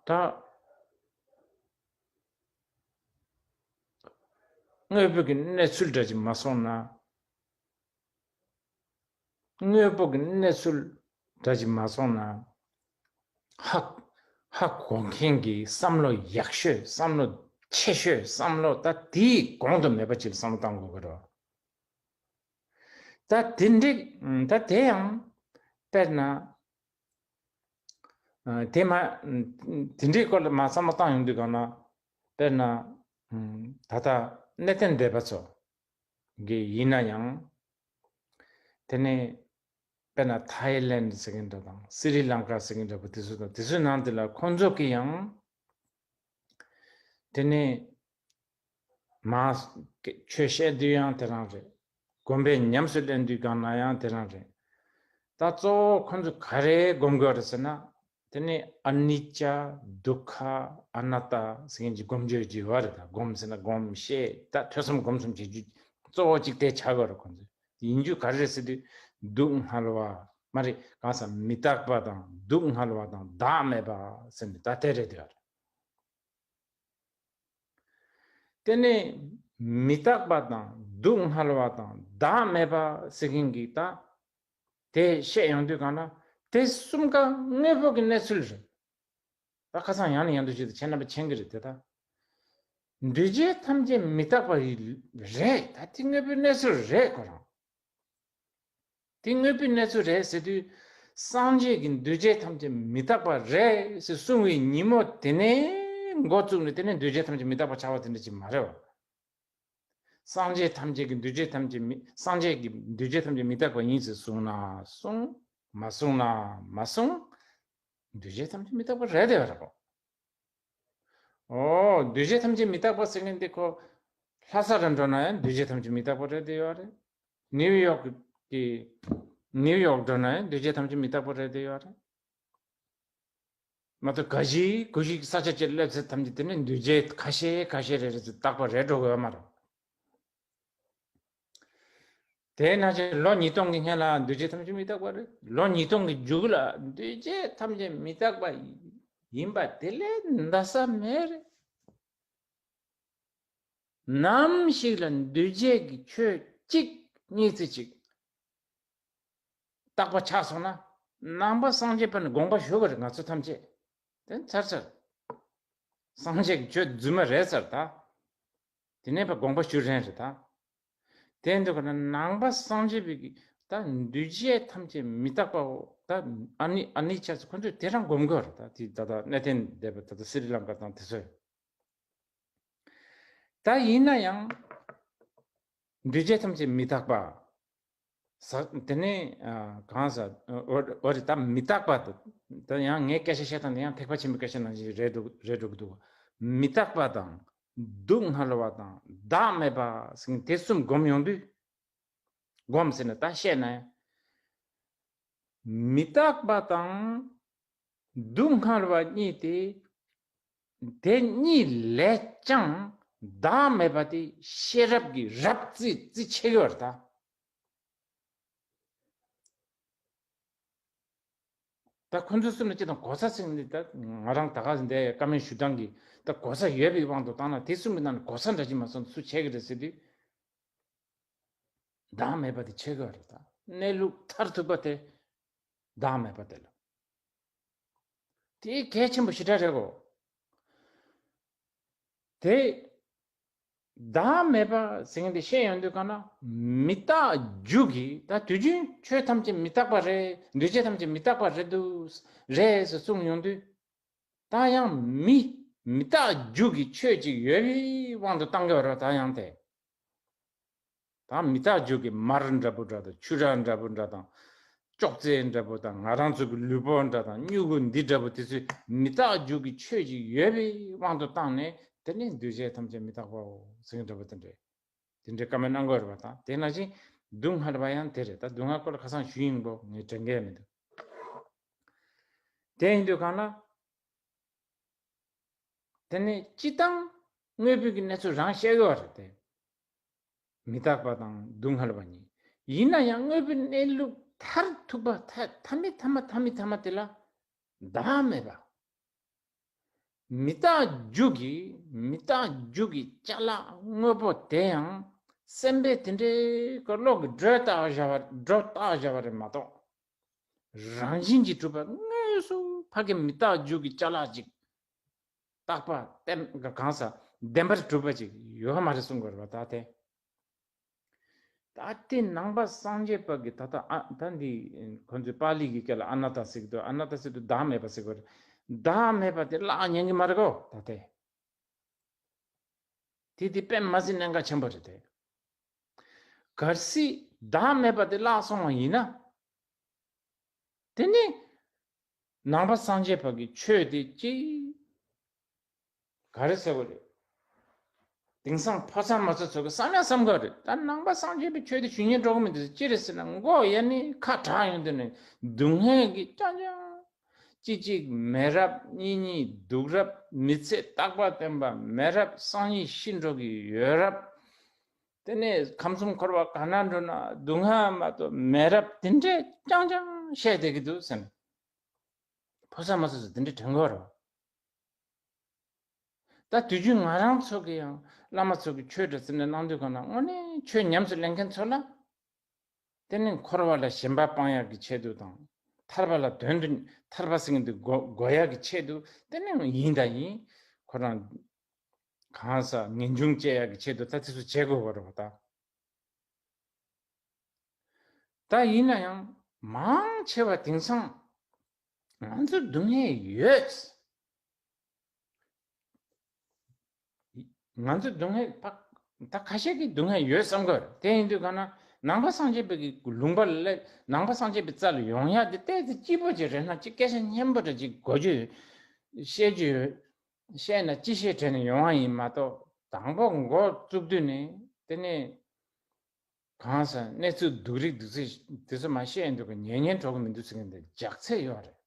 ད་དངོས་པོ་གི་གནས་ཚུལ་འདྲ་ཅིག་མ་སོང་ན། དངོས་པོ་གི་གནས་ཚུལ་འདྲ་ཅིག་མ་སོང་ན། ཧ་ཧ་གོ་མཁན་གྱི་བསམ་བློ་ཡག་ཤོས་བསམ་བློ་ཆེ་ཤོས་བསམ་བློ་ད་དེའི་གོང་དུ་མེད་པ་ཅིག་ལ་བསམ་བློ་བཏང་དགོས་ཀྱི་རེད། ད་དེ་འདྲ་ད་དེ་ཡང་དཔེར་ན་དེ་མ་དེ་འདྲའི་སྐོར་ལ་མ་བསམ་བློ་བཏང་ཡོང་དུས་གང་ན་དཔེར་ན་ད་ལྟ་གནས་བརྟན་སྡེ་པ་ཚོ་གི་ཡིན་ན་ཡང་དེ་ནས་དཔེར་ན་ཐའི་ལེན་ཟེར་མཁན་འདྲ་དང་སི་རི་ལང་ཀ་ཟེར་མཁན་འདྲ་པོ་དེ་ཚོ་དང་དེ་ཚོའི་ནང་དེ་ལ་ཁོང་ཚོ་གི་ཡང་དེ་ནས་མ་ཆོས་བཤད་དུས་ཡང་དེ་རང་རེད། དགོན་པའི་ཉམས་སུ་ལེན་དུས་གང་ན་ཡང་དེ་རང་རེད། ད་གཙོ་བོ་ཁོང་ཚོ་ག་རེ་སྒོམ་དགོས་རེད་ཟེར་ན་ དེ་ནས་ཨ་ནི་ཅ། དུག་ཁ། ཨ་ན་ཏ་ཟེར་མཁན་གྱི་སྒོམ་རྒྱུ་ཅིག་ཡོད་རེད། ད་སྒོམ་ཟེར་ན་སྒོམ་བཤད། ད་ཐོས་བསམ་སྒོམ་གསུམ་བྱེད་རྒྱུ་གཙོ་བོ་གཅིག་དེ་ཆགས་ཡོད་རེད་ཁོང་ཚོས། ཡིན་རྒྱུ་ག་རེ་རེད་ཟེར་དུས། སྡུག་བསྔལ་བ། མ་རེད། གང་ཟག་མི་རྟག་པ་དང་སྡུག་བསྔལ་བ་དང་བདག་མེད་པ་ཟེར་ནས་ད་དེ་རེད་དེ་ཡོད་རེད། དེ་ནས་མི་རྟག་པ་དང་སྡུག་བསྔལ་བ་དང་བདག་མེད་པ་ཟེར་མཁན་གྱི་ད་དེ་བཤད་ཡོང་དུས་གང་ན། དེ་གསུམ་ཀ་དངོས་པོ་གི་གནས་ཚུལ་རེད། ད་ཁ་སང་ཡང་ནས་ཡང་དུ་བཤད་དུས་ཁྱེད་རྣམ་པ་མཁྱེན་གྱི་རེད་དེ། ད་འདུས་བྱས་ཐམས་ཅད་མི་རྟག་པ་རེད། ད་དེ་དངོས་པོའི་གནས་ཚུལ་རེད་ཁོ་རང་། དེ་དངོས་པོའི་གནས་ཚུལ་རེད་ཟེར་དུས། སངས་རྒྱས་ཀྱིས་འདུས་བྱས་ཐམས་ཅད་མི་རྟག་པ་རེད་ཟེར་གསུངས་པའི་ཉིན་མོ་དེ་ནས་འགོ་བཙུགས་ནས་དེ་ནས་འདུས་བྱས་ཐམས་ཅད་མི་རྟག་པ་ཆགས་པ་དེ་འདྲ་ཅིག་མ་རེད་བ། སངས་རྒྱས་ཐམས་ཅད་ཀྱིས་འདུས་བྱས་ཐམས་ཅད་མི། སངས་རྒྱས་ཀྱིས་འདུས་བྱས་ཐམས་ཅད་མི་རྟག་པ་ཡིན་ཟེར་གསུངས་ན་གསུངས། མ་གསུངས་ན་མ་གསུངས། འདུས་བྱས་ཐམས་ཅད་མི་རྟག་པ་རེད་དེ་བ་རེད་གོ། ཨོ། འདུས་བྱས་ཐམས་ཅད་མི་རྟག་པ་ཟེར་མཁན་དེ་ཁོ། ལྷ་ས་རུ་འགྲོ་ན་ཡང་འདུས་བྱས་ཐམས་ཅད་མི་རྟག་པ་རེད་དེ་ཡོད་རེད། ནིའུ་ཡོག་གི། ནིའུ་ཡོག་འགྲོ་ན་ཡང་འདུས་བྱས་ཐམས་ཅད་མི་རྟག་པ་རེད་དེ་ཡོད་རེད། མ་གཏོགས་ག་ཞིག་གུ་ཞིག་ས་ཆ་ཅིག་སླེབས་ཚེ་ཐམས་ཅད་དེ་ནི་འདུས་བྱས་ཁ་ཤས་ཁ་ཤས་རེ་རེ་ཚོ་རྟག་པ་རེད་འགྲོ་གི་ཡོད་མ་རེད། དེས་ན་ཅི་ལོ་ཉིས་སྟོང་གི་སྔན་ལ་འདུས་བྱས་ཐམས་ཅད་མི་རྟག་པ་རེད། ལོ་ཉིས་སྟོང་གི་མཇུག་ལ་འདུས་བྱས་ཐམས་ཅད་མི་རྟག་པ་ཡིན་པ་དེ་ལས་འདའ་ས་མེད་རེད། ནམ་ཞིག་ལ་འདུས་བྱས་ཀྱི་ཆོས་གཅིག་གཉིས་ཙི་གཅིག་རྟག་པ་ཆགས་སོང་ན། ནང་པ་སངས་རྒྱས་པ་ནི་དགོངས་པ་ཞུ་བ་རེད། ང་ཚོ་ཐམས་ཅད་དེ་ཚར་ཚར། སངས་རྒྱས་ཀྱི་ཆོས་རྫུན་མ་རེད་ཚར་ད། དེ་ནས་ཕར་དགོངས་པ་ཞུ་རན་རེད་ད། དེ་འདུག་ག་ན་ནང་པ་སངས་རྒྱས་པའི་གི་ད་འདུས་བྱས་ཐམས་ཅད་མི་རྟག་པའོ། ད་ཨ་ནི་ཨ་ནི་ཆ་ཚོ་ཁོ་ཚོས་དེ་རང་སྒོམ་དགོས་རེད་ད། དེ་ད་ལྟ་གནས་བརྟན་སྡེ་པ་ད་ལྟ་སི་རི་ལང་ཀ་དང་དེ་ཚོས། ད་ཡིན་ན་ཡང་། འདུས་བྱས་ཐམས་ཅད་མི་རྟག་པ། ས། དེ་ནས་ཨ། གང་ཟག་འོ་འོ་རེད་ད། མི་རྟག་པ་དང་། ད་ཡང་ངས་སྐད་ཆ་བཤད་སྟངས་དེ་ཡང་ཐེག་པ་ཆེན་པོའི་སྐད་ཆ་ནང་བཞིན་རེད་འགྲོ་རེད་འགྲོ་གི་འདུག། མི་རྟག་པ་དང་སྡུག་བསྔལ་བ་དང་བདག་མེད་པ་ཟེར་མཁན་དེ་གསུམ་སྒོམ་ཡོང་དུས། སྒོམ་ཟེར་ན་ད་བཤད་ན་ཡང་། མི་རྟག་པ་དང་སྡུག་བསྔལ་བ་གཉིས་ཏེ། དེ་གཉིས་ལས་ཀྱང་བདག་མེད་པ་དེ་ཤེས་རབ་ཀྱི་རབ་རྩིས་རྩིས་ཆེ་གི་བར་ད། ད་ཁོ་ཚོ་གསུམ་ལ་སྤྱིར་བཏང་གོ་ས་ཟེར་ནི་ད་ང་རང་ད་ག་འདི་བཀའ་མོལ་ཞུ་སྟངས་ཀྱི་ད་གོ་ས་ཡོད་པའི་དབང་དུ་བཏང་ན། དེ་གསུམ་གྱི་ནང་ནས་གོ་ས་འདྲ་ཅིག་མ་སོང་སུ་ཆེ་གི་རེད་ཟེར་དུས། བདག་མེད་པ་དེ་ཆེ་གི་རེད་ད། གནས་ལུགས་མཐར་ཐུག་པ་དེ་བདག་མེད་པ་དེ་ལ། དེ་གལ་ཆེན་པོ་ཞེ་དྲག་རེད་གོ། དེ་བདག་མེད་པ་ཟེར་མཁན་དེ་བཤད་ཡོང་དུས་གང་ན། མི་རྟག་རྒྱུ་གི་ད་དུས་རྒྱུན་ཆོས་ཐམས་ཅད་མི་རྟག་པ་རེད། འདུས་བྱས་ཐམས་ཅད་མི་རྟག་པ་རེད་འདུག་རེད་ཟེར་གསུངས་ཡོང་དུས། ད་ཡང་མི་མི་རྟག་རྒྱུ་གི་ཆོས་ཅིག་ཡོད་པའི་དབང་དུ་བཏང་གི་ཡོད་རེད་ད་ཡང་དེ། ད་མི་རྟག་རྒྱུ་གི་མར་འདྲ་པོ་འདྲ་དང་ཆུ་རགས་འདྲ་པོ་འདྲ་དང་། ཅོག་ཙེ་འདྲ་པོ་དང་ང་རང་ཚོ་གི་ལུས་པོ་འདྲ་དང་སྨྱུ་གུ་འདི་འདྲ་པོ་དེ་ཚོས་མི་རྟག་རྒྱུ་གི་ཆོས་ཅིག་ཡོད་པའི་དབང་དུ་བཏང་ནས། དེ་ནས་འདུས་བྱས་ཐམས་ཅད་མི་རྟག་པའོ་ཟེར་མཁན་འདྲ་པོ་དེ་འདྲས། དེ་འདྲའི་བཀའ་མོལ་གནང་དགོས་རེད་པ། ད་དེ་ནང་བཞིན་སྡུག་བསྔལ་བ་ཡང་དེ་རེད། ད་སྡུག་བསྔལ་སྐོར་ལ་ཁ་སང་ཞུས་ཡིན་པོ་ངས་དྲན་གི་མི་འདུག། དེ་ཡིན་དུས་གང་ལ། དེ་ནས་སྤྱིར་བཏང་དངོས་པོའི་གི་གནས་ཚུལ་རང་བཤད་ཡོད་རེད་དེ། མི་རྟག་པ་དང་སྡུག་བསྔལ་བ་གཉིས། ཡིན་ན་ཡང་དངོས་པོའི་གནས་ལུགས་མཐར་ཐུག་པ་མཐའ་མཐའ་མའི་མཐའ་མ་མཐའ་མའི་མཐའ་མ་དེ་ལ་བདག་མེད་པ། མི་རྟག་རྒྱུ་གི་མི་རྟག་རྒྱུ་གི་ཅ་ལག་དངོས་པོ་དེ་ཡང་སེམས་པས་དེ་འདྲའི་གི་བློ་གི་སྒྲོ་བཏགས་བཞག་པ་སྒྲོ་བཏགས་བཞག་པ་རེད་མ་གཏོགས། རང་བཞིན་གྱིས་གྲུབ་པ་དངོས་སུ་ཕ་གི་མི་རྟག་རྒྱུ་གི་ཅ་ལག་ཅིག་རྟག་པ་བརྟན་གང་ཟག་བདེན་པར་གྲུབ་པ་ཅིག་ཡོད་མ་རེད་གསུང་དགོས་རེད་པ། ད་དེ། ད་དེ་ནང་པ་སངས་རྒྱས་པ་གི་ད་ལྟ་ཨ་ད་འདི་ཁོ་ཚོས་པཱ་ལི་གི་སྐད་ལ་ཨ་ན་ཏ་ཟེར་གི་འདུག། ཨ་ན་ཏ་ཟེར་དུས་བདག་མེད་པ་ཟེར་གི་རེད། བདག་མེད་པ་དེ་བརླག་ཉན་གི་མ་རེད་གོ། ད་དེ། དེ་དེ་དཔེ་མ་སྲིད་གནད་འགག་ཆེན་པོ་རེད་དེ། གལ་སྲིད་བདག་མེད་པ་དེ་བརླག་སོང་བ་ཡིན་ན། དེ་ནི་ནང་པ་སངས་རྒྱས་པ་གི་ཆོས་དེ་ཅི་ག་རེ་ཟེར་བ་རེད། དེང་སང་ཕོ་གསར་མོ་གསར་ཚོ་གི་བསམ་ཡང་བསམ་གི་རེད། ད་ནང་པ་སངས་རྒྱས་པའི་ཆོས་དེ་ཞུ་སྙིང་འདོད་གི་མི་འདུག། ཅི་རེད་ཟེར་ན་མགོ་ཡ་ནི་ཁ་གྲག་ཡོང་དུས་ནས་སྡུག་བསྔལ་གི་རྐྱང་རྐྱང་ གཅིག་གཅིག་མེད་རབས། གཉིས་གཉིས་སྡུག་རབས། མི་ཚེ་རྟག་པ་བརྟན་པ་མེད་རབས། སང་ཉིན་ཤི་འགྲོ་གི་ཡོད་རབས། དེ་ནས་ཁམས་གསུམ་འཁོར་བ་ག་ན་འགྲོ་ན་སྡུག་བསྔལ་མ་གཏོགས་མེད་རབས། དེ་འདྲས་རྐྱང་རྐྱང་བཤད་བསྡད་ཀྱི་འདུག་ཟེར་ནས། ཕོ་གསར་མོ་གསར་ཚོ་དེ་འདྲས་དྲན་གྱི་ཡོད་རེད། ད་དུས་རྒྱུན་ང་རང་ཚོ་གི་ཡང་བླ་མ་ཚོ་གི་ཆོས་འདྲ་ཟེར་ནས་གནང་དུས་གང་ན་དངོས་གནས་ཆོས་ཉམས་སུ་ལེན་མཁན་ཚོ་ལ། དེ་ནི་འཁོར་བ་ལ་ཞེན་པ་སྤང་ཡག་གི་ཆེད་དུ་དང་། ཐར་པ་ལ་དོན་དུ། ཐར་པ་ཟེར་མཁན་དེ་གོ་གོ་ཡག་གི་ཆེད་དུ། དེ་ནི་ཡིན་དང་ཡིན། ཁོ་རང་གང་ཟག་ངེས་འབྱུང་སྐྱེ་ཡག་གི་ཆེད་དུ་ད་དེ་ཚོ་བྱེད་དགོས་པ་རེད་པ་ད། ད་ཡིན་ན་ཡང་མང་ཆེ་བ་དེང་སང་ང་ཚོར་སྡུག་བསྔལ་ཡོད། ང་ཚོ་སྡུག་བསྔལ་ཕ། ད་ཁ་ཤས་ཀྱིས་སྡུག་བསྔལ་ཡོད་བསམ་གི་ཡོད་རེད། དེ་ཡིན་དུས་གང་ན་ནང་པ་སངས་རྒྱས་པའི་གི་ལུང་པ་ལ་ནང་པ་སངས་རྒྱས་པའི་རྩ་ལ་ཡོང་ཡག་དེ་ཏོག་ཙམ་སྐྱིད་པོ་ཅིག་རེད་ན། ཅིག་སྐད་ཆ་སྙན་པོ་འདྲ་ཅིག་གོ་རྒྱུ་ཡོད། བཤད་རྒྱུ་ཡོད། བཤད་ན་ཅི་བཤད་དྲན་ནས་ཡོང་བ་ཡིན་མ་གཏོགས། དང་པོ་འགོ་བཙུགས་དུས་ནས་དེ་ནས་གང་ཟག་གནས་ཚུལ་སྡུག་རིགས་སྡུག་ཚིག་དེ་ཚོ་མ་བཤད་ཡོང་དུས་ཀྱི་ཉན་ཉན་འགྲོ་གི་མི་འདུག་ཟེར་མཁན་དེ་ལྗགས་ཚད་ཡོད་རེད།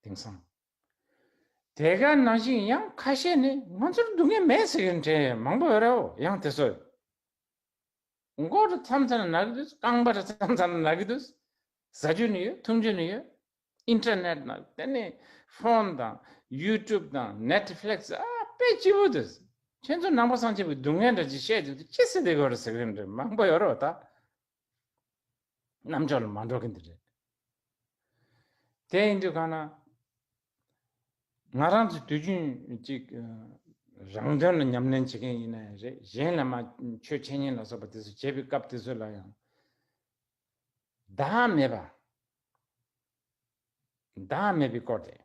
དེང་སང་། དེ་ག་ནང་བཞིན་ཡང་ཁ་ཤས་ནི་ང་ཚོར་སྡུག་བསྔལ་མེད་ཟེར་མཁན་དྲན་མང་པོ་ཡོད་རེད། འོ་ཡང་དེ་ཚོ་མགོ་རུ་མཚམས་མཚམས་ན་ན་གི་འདུག་རྐང་པ་རུ་མཚམས་མཚམས་ན་ན་གི་འདུག་ཟ་རྒྱུ་ནི་ཡོད། འཐུང་རྒྱུ་ནི་ཡོད། ཨིན་ཊར་ནེཊ་ནང་དེ་ནས་ཕོན་དང་ཡུ་ཊུབ་དང་ནེཊ་ཕི་ལིག་སི། ཨ་དཔེ་སྐྱིད་པོ་འདུག་ཁྱེད་ཚོ་ནང་པ་སངས་རྒྱས་པའི་སྡུག་བསྔལ་འདྲ་ཅིག་བཤད་དུས་དེ་ཅི་ཟེར་བསྡད་དགོས་རེད་ཟེར་གི་རེད། མང་པོ་ཡོད་རེད་པ་ད། རྣམ་ཅོག་ལ་མ་འགྲོ་གི་འདི་རེད། དེ་ཡིན་དུས་གང་ན། ང་རང་ཚོ་དུས་རྒྱུན་ཅིག་རང་དོན་ལ་ཉམས་ལེན་བྱེད་མཁན་ཡིན་ན་ཡང་རེད། གཞན་ལ་མ་ཆོས་འཆད་ཉན་ལ་སོགས་པ་དེ་ཚོ་བྱེད་པའི་སྐབས་དེ་ཚོ་ལ་ཡང་བདག་མེད་པ། བདག་མེད་པའི་སྐོར་དེ།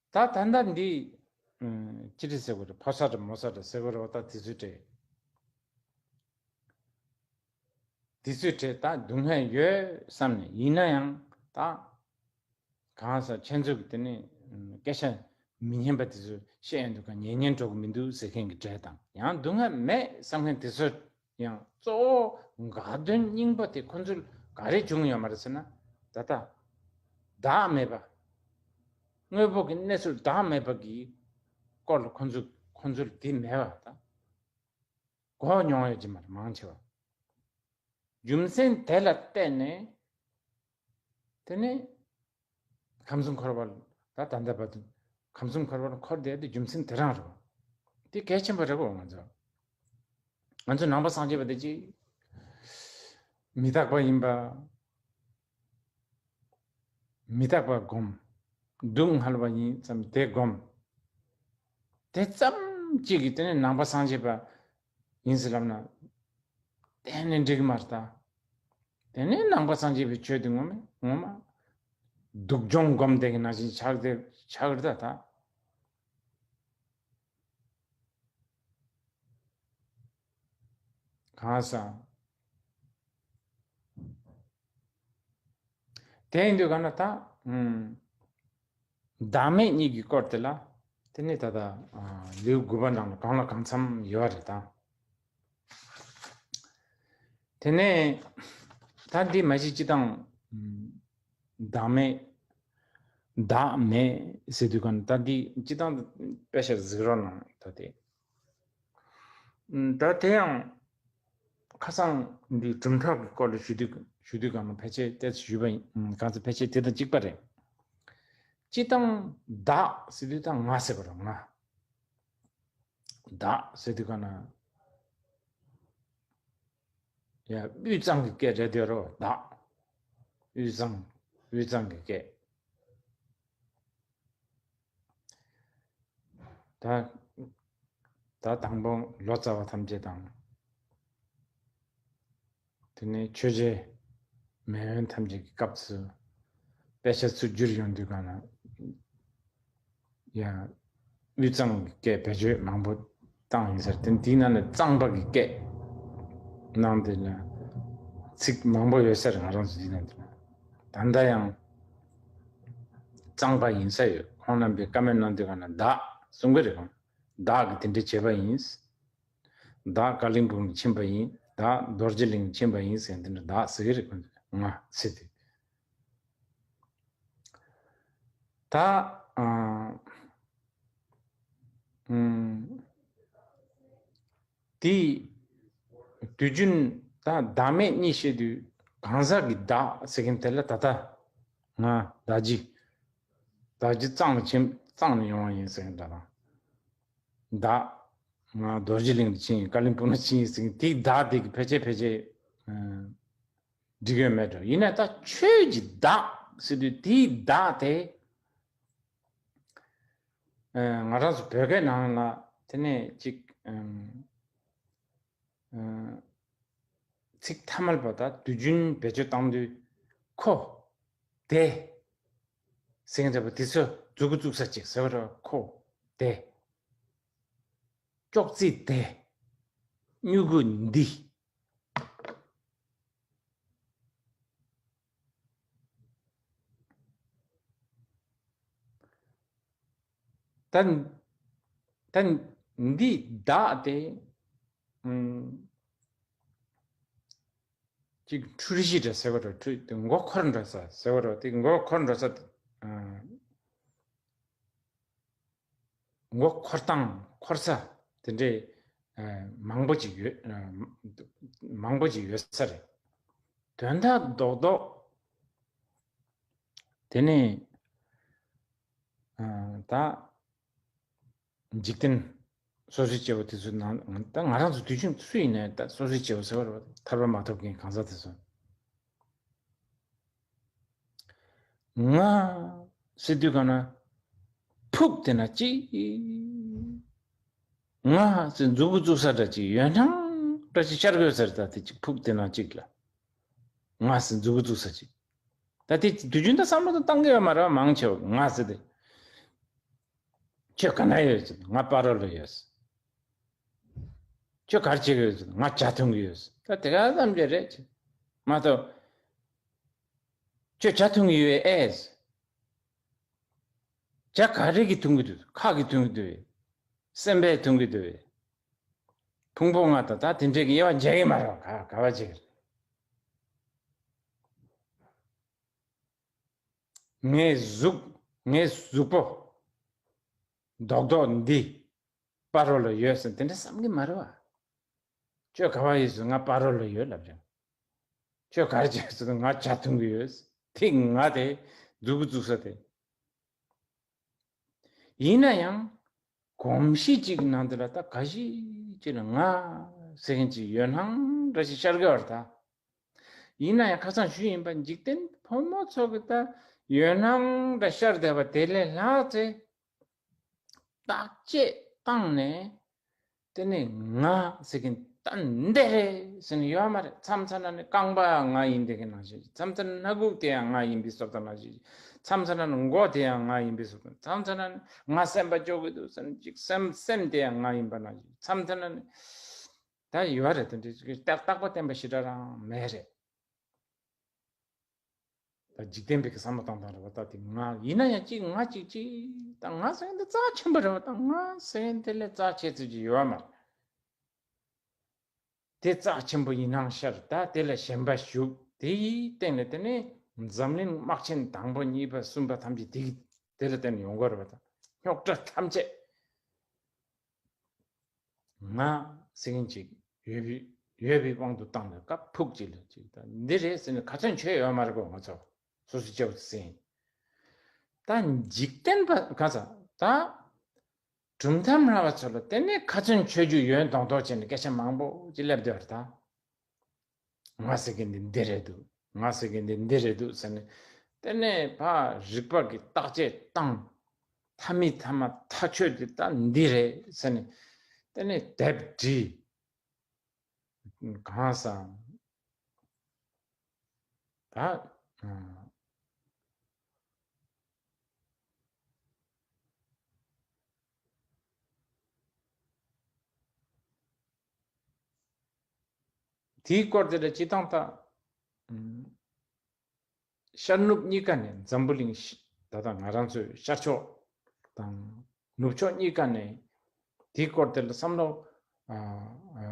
ད་ད་ལྟ་འདི་ཅི་རེད་ཟེར་དགོས་རེད། ཕོ་གསར་རེད་མོ་གསར་རེད་ཟེར་དགོས་རེད་པ་ད། དེ་ཚོའི་གྲས། དེ་ཚོའི་གྲས་ད་སྡུག་བསྔལ་ཡོད་བསམ་ནས། ཡིན་ན་ཡང་ད་གང་ཟག་ཁྱེད་ཚོ་གི་དེ་ནས་སྐད་ཆ་མི་སྙན་པ་དེ་ཚོ་བཤད་ཡོང་དུས་ག་ཉན་ཉན་འགྲོ་གི་མི་འདུག་ཟེར་མཁན་གྱི་གྲས་དང་། ཡང་སྡུག་བསྔལ་མེད་བསམ་མཁན་དེ་ཚོ་ཡང་གཙོ་བོ་དགའ་སྟོན་སྙིང་པོ་དེ་ཁོ་ཚོར་ག་རེ་བྱུང་ཡོད་མ་རེད་ཟེར་ན། ད་ལྟ་བདག་མེད་པ། དངོས་པོ་གི་གནས་ཚུལ་བདག་མེད་པ་གི་སྐོར་ལ་ཁོ་ཚོ་ཁོ་ཚོར་དེ་མེད་པ་ད་གོ་མྱོང་ཡོད་ཀྱི་མ་རེད་མང་ཆེ་བ། རྒྱུ་མཚན་དེ་ལ་བརྟེན་ནས་དེ་ནས་ཁམས་གསུམ་འཁོར་བ་ལ་ད་ད་ལྟ་བར་དུ་ཁམས་གསུམ་འཁོར་བ་ལ་འཁོར་བསྡད་དེ་རྒྱུ་མཚན་དེ་རང་རེད་པ། དེ་གལ་ཆེན་པོ་རེད་པ། ང་ཚོ་ང་ཚོ་ནང་པ་སངས་རྒྱས་པ་དེ་ཅིག་མི་རྟག་པ་ཡིན་པ། མི་རྟག་པ་སྒོམ། སྡུག་བསྔལ་བ་ཡིན་ཙམ་དེ་སྒོམ། དེ་ཙམ་གཅིག་གིས་དེ་ནས་ནང་པ་སངས་རྒྱས་པ་ཡིན་ཟེར་ལབ་ན། གཏན་ནས་འགྲིག་གི་མ་རེད་ད། དེ་ནས་ནང་པ་སངས་རྒྱས་པའི་ཆོས་དེ་ངོ་མ་ངོ་མ་སྡུག་སྦྱོང་སྒོམ་བསྡད་ཀྱི་ནང་བཞིན་ཆགས་བསྡད་ཆགས་རེད་ད་ད། གང་ཟག་དེ་ཡིན་དུས་ག་ན་ད། ཨུམ། བདག་མེད་གཉིས་ཀྱི་སྐོར་དེ་ལ། དེ་ནི་ད་ལྟ་ཨ་ལེའུ་དགུ་པ་ནང་ལ་གང་ལ་གང་འཚམ་ཡོད་རེད་ད། དེ་ནས་ད་འདི་མ་གཞི་སྤྱི་བཏང་ཨུམ། བདག་མེད། བདག་མེད་ཟེར་དུས་ག་ན་ད་འདི་སྤྱི་བཏང་དཔེ་ཆ་གཟིགས་རོགས་གནང་ད་དེ། ད་དེ་ཡང་ཁ་སང་འདི་གྲུབ་མཐའ་གི་སྐོར་ལ་ཞུ་དུས་ཞུ་དུས་གང་ན་ཕལ་ཆེར་ཏོག་ཙམ་ཞུས་པ་ཡིན། གང་ཚེ་ཕལ་ཆེར་དེ་དང་གཅིག་པ་རེད། སྤྱི་བཏང་བདག་ཟེར་དུས་ད་ང་ཟེར་བ་རེད། ང་། བདག་ཟེར་དུས་གང་ན་ཡ་དབུས་གཙང་གི་སྐད་རེད་དེ་རོ། བདག་དབུས་གཙང་། དབུས་གཙང་གི་སྐད། ད་ད་དང་པོ་ལོ་ཙཱ་བ་ཐམས་ཅད་དང་། དེ་ནས་ཆོས་རྗེ་མེས་དབོན་ཐམས་ཅད་ཀྱི་སྐབས་སུ་དཔེ་ཆ་ཚུར་བསྒྱུར་ཡོང་དུས་གང་ན་ཡང་དབུས་གཙང་གི་སྐད་བེད་སྤྱོད་མང་པོ་བཏང་ཡིན་ཟེར། དེ་དེའི་ནང་ནས་གཙང་པ་གི་སྐད་ནང་དེ་ལ་ཚིག་མང་པོ་ཡོད་ས་རེད། ང་རང་ཚོ་འདི་ནང་དུ་ད་ལྟ་ཡང་གཙང་པ་ཡིན་ས་ཡོད། ཁོང་རྣམ་པས་བཀའ་མོལ་གནང་དུས་གང་ན་བདག་གསུང་གི་རེད། ཁོང་བདག་གིས་དེ་འདྲ་བྱས་པ་ཡིན། བདག་ཀ་ལིང་སྦུག་ནས་ཕྱིན་པ་ཡིན། བདག་རྡོ་རྗེ་གླིང་ནས་ཕྱིན་པ་ཡིན་ཟེར་དེ་འདྲ་བདག་ཟེར་གི་རེད། ཁོང་ཚོས་ང་ཟེར་དུས། ད་ཨ་ཨུམ། དེ་དུས་རྒྱུན་ད་བདག་མེད་གཉིས་བཤད་དུས་གང་ཟག་གི་བདག་ཟེར་མཁན་དེ་ལ་ད་ལྟ་ང་བདག་གི་བདག་གི་གཙང་ནས་ཕྱིན། གཙང་ནས་ཡོང་བ་ཡིན་ཟེར་མཁན་ད་ལ་བདག་ང་རྡོ་རྗེ་གླིང་དུ་ཕྱིན་ཡིན། ཀ་ལིམ་པོང་ལ་ཕྱིན་ཡིན་ཟེར་མཁན་དེའི་བདག་དེ་གི་ཕལ་ཆེར་ཕལ་ཆེར་ཨ་འགྲིག་ཡོད་མེད་འགྲོ། ཡིན་ན་ད་ཆོས་ཀྱི་བདག་ཟེར་དུས་དེའི་བདག་དེ་ཨ་ང་རང་ཚོ་བོད་སྐད་ནང་ལ་དེ་ནས་ཅིག་ཨ་ཨ་ཚིག་ཐ་མལ་པ་དང་དུས་རྒྱུན་བེད་སྤྱོད་བཏང་དུས་ཁོ་དེ་ཟེར་མཁན་འདྲ་པོ་དེ་ཚོ་མཛུབ་གུ་བཙུགས་ས་ཅིག་ཟེར་བ་རེད། ཁོ་དེ་ཅོག་ཙེ་དེ་སྨྱུ་གུ་འདི། ད་ད་འདི་བདག་དེ་ཨུམ་ཅིག་འཁྲུལ་གཞི་འདྲ་ཟེར་བ་རེད། འཁྲུལ་དེ་མགོ་འཁོར་འགྲོ་ས་ཟེར་བ་རེད། དེ་མགོ་འཁོར་འགྲོ་ས་ཨ། མགོ་འཁོར་སྟངས་འཁོར་ས་དེ་འདྲའི་ཨ་མང་པོ་ཅིག་ཡོད། ཨ་མང་པོ་ཅིག་ཡོད་ས་རེད། དོན་དག་རྡོག་རྡོག་དེ་ནས་ཨ་ད་འཇིག་རྟེན་སོ་སོའི་སྐྱེ་བོ་དེ་ཚོའི་ནང་ད་ང་རང་ཚོ་དུས་རྒྱུན་སུ་ཡིན་ནའི་ད་སོ་སོའི་སྐྱེ་བོ་ཟེར་བ་རེད་པ། ཐར་པ་མ་ཐོབ་མཁན་གང་ཟག་དེ་ཚོ། ང་ཟེར་དུས་གང་ན་ཕུགས་དེ་ན་གཅིག་ང་ཟེར་མཛུབ་གུ་བཙུགས་ས་འདྲ་ཅིག་ཡོད་སྣང་འདྲ་ཅིག་ཤར་དགོས་ཟེར། ད་དེ་གཅིག་ཕུགས་དེ་ན་གཅིག་ལ་ང་ཟེར་མཛུབ་གུ་བཙུགས་ས་ཅིག་ད་དེ་དུས་རྒྱུན་ད་བསམ་བློ་ད་བཏང་གི་ཡོད་མ་རེད་པ། མང་ཆེ་བ་ང་ཟེར་དེ། ཁྱོད་ག་ན་ཡོད་ཟེར། ང་སྤ་རོ་ལ་ཡོད་ཟེར། ཁྱོད་ག་རེ་བྱེད་ཀྱི་ཡོད་ཟེར། ང་ཇ་འཐུང་གི་ཡོད་ཟེར། ད་དེ་ག་ཙམ་ཅིག་རེད་ཅེས་མ་གཏོགས། ཁྱོད་ཇ་འཐུང་གི་ཡོད་ཨེ་ཟེར། ཇ་ག་རེ་གིས་འཐུང་གི་འདུག་ཁ་གིས་འཐུང་གི་འདུག་སེམས་པས་འཐུང་གི་འདུག་ཕུང་པོ་ལྔ་དང་ད་དེ་འདྲའི་དབྱེ་བ་འབྱེད་ཀྱི་མ་རེད་པ། ག་ག་བ་བྱེད་ཀྱི་རེད། ངའི་གཟུགས་ངའི་གཟུགས་པོ་རྡོག་རྡོག་འདི་སྤ་རོ་ལ་ཡོད་ཟེར་དེ་འདྲ་བསམ་གྱི་མ་རེད་པ། ཁྱོད་ག་བ་ཡོད་ཟེར། ང་སྤ་རོ་ལ་ཡོད་ལབ་ཀྱང་། ཁྱོད་ག་རེ་བྱེད་ཟེར། ང་ཇ་འཐུང་གི་ཡོད་ཟེར། དེ་ང་དེ་མཛུབ་གུ་བཙུགས་ས་དེ། ཡིན་ན་ཡང་གོམས་གཤིས་གཅིག་གི་ནང་དུ་ལ་ད་ག་ཞིག་ཅིག་ལ་ང་ཟེར་མཁན་ཅིག་ཡོད་སྣང་འདྲ་ཞིག་ཤར་གི་ཡོད་རེད་ད། ཡིན་ན་ཡང་ཁ་སང་ཞུས་ཡིན་པ། འཇིག་རྟེན་ཕོ་མོ་ཚོ་གི་ད་ཡོད་སྣང་འདྲ་ཤར་བསྡད་པ་དེ་ལས་ལྷག་ཚེ་བརྟག་དཔྱད་བཏང་ནས་དེ་ནས་ང་ཟེར་མཁན་ད་འདི་རེད་ཟེར་ནས་ཡོད་མ་རེད། མཚམས་མཚམས་ན་ནི་རྐང་པ་ང་ཡིན་བསྡད་མཁན་ནང་བཞིན། མཚམས་མཚམས་ན་སྣ་ཁུག་དེ་ཡང་ང་ཡིན་པའི་བཟོ་ལྟ་ནང་བཞིན། མཚམས་མཚམས་ན་ནི་མགོ་དེ་ཡང་ང་ཡིན་པའི་བཟོ་ལྟ། མཚམས་མཚམས་ན་ནི་ང་སེམས་པ་སྐྱོ་གི་འདུག་ཟེར་ནས་ཅིག་སེམས་སེམས་དེ་ཡང་ང་ཡིན་པ་ནང་བཞིན། མཚམས་མཚམས་ན་ནི་ད་ཡོད་རེད། དེ་འདྲའི་རྟག་རྟག་པ་བརྟན་པ་ཞེ་དྲག་རང་མེད་རེད། ད་འཇིག་རྟེན་པའི་གི་བསམ་བློ་བཏང་སྟངས་རེད་པ། ད་དེ་ང་ཡིན་ན་ཡང་གཅིག་ང་གཅིག་གཅིག་ད་ང་ཟེར་མཁན་དེ་རྩ་ཆེན་པོ་རེད་པ། ད་ང་ཟེར་མཁན་དེ་ལས་རྩ་ཆེ་ཚུལ་གྱི་ཡོད་མ་རེད། དེ་རྩ་ཆེན་པོ་ཡིན་སྣང་ཤར། ད་དེ་ལ་ཞེན་པ་ཞུགས། དེའི་སྟེང་ལ་དེ་ནས་འཛམ་གླིང་དམག་ཆེན་དང་པོ་གཉིས་པ་གསུམ་པ་ཐམས་ཅད་དེ་དེ་ལ་བརྟེན་ནས་ཡོང་གི་རེད་པ། ད་རྙོག་དྲ་ཐམས་ཅད་ང་ཟེར་མཁན་ཅིག་ཡོད་པའི་ཡོད་པའི་དབང་དུ་བཏང་ནས་སྐབས་ཕུགས་གཅིག་ལ་ཅིག་ད་འདི་རེད་ཟེར་ནས་ག་ཚོད་བྱས་ཡོད་མ་རེད་གོ། ང་ཚོ་སོ་སོ་སྐྱེ་བོ་ཚོ་ཟེར། ད་འཇིག་རྟེན་པ་ག་ས་ད་གྲུབ་མཐའ་སྨྲ་བ་ཚོ་ལ་དེ་ནས་ཁ་ཚོན་ཆོད་རྒྱུ་ཡོད་མདོག་མདོག་བྱས་ནས་སྐད་ཆ་མང་པོ་ཅིག་སླེབས་བསྡད་པ་རེད་ད། ང་ཟེར་མཁན་འདི་འདི་རེད་འདུག་ང་ཟེར་མཁན་འདི་འདི་རེད་འདུག་ཟེར་ནས། དེ་ནས་ཕར་རིག་པ་གིས་བརྟག་དཔྱད་བཏང་། མཐའ་མའི་མཐའ་མ་མཐའ་ཆོད་འདི་ད་འདི་རེད་ཟེར་ནས། དེ་ནས་དེབ་བྲིས། གང་ཟག་ད། དེའི་སྐོར་དེ་ལ་སྤྱིར་བཏང་ད། ཤར་ནུབ་གཉིས་ཀ་ནས་འཛམ་བུ་གླིང་ཤ་ད་ལྟ་ང་རང་ཚོའི་ཤར་ཕྱོགས་དང་ནུབ་ཕྱོགས་གཉིས་ཀ་ནས་དེའི་སྐོར་དེ་ལ་བསམ་བློ་ཨ་ཨ་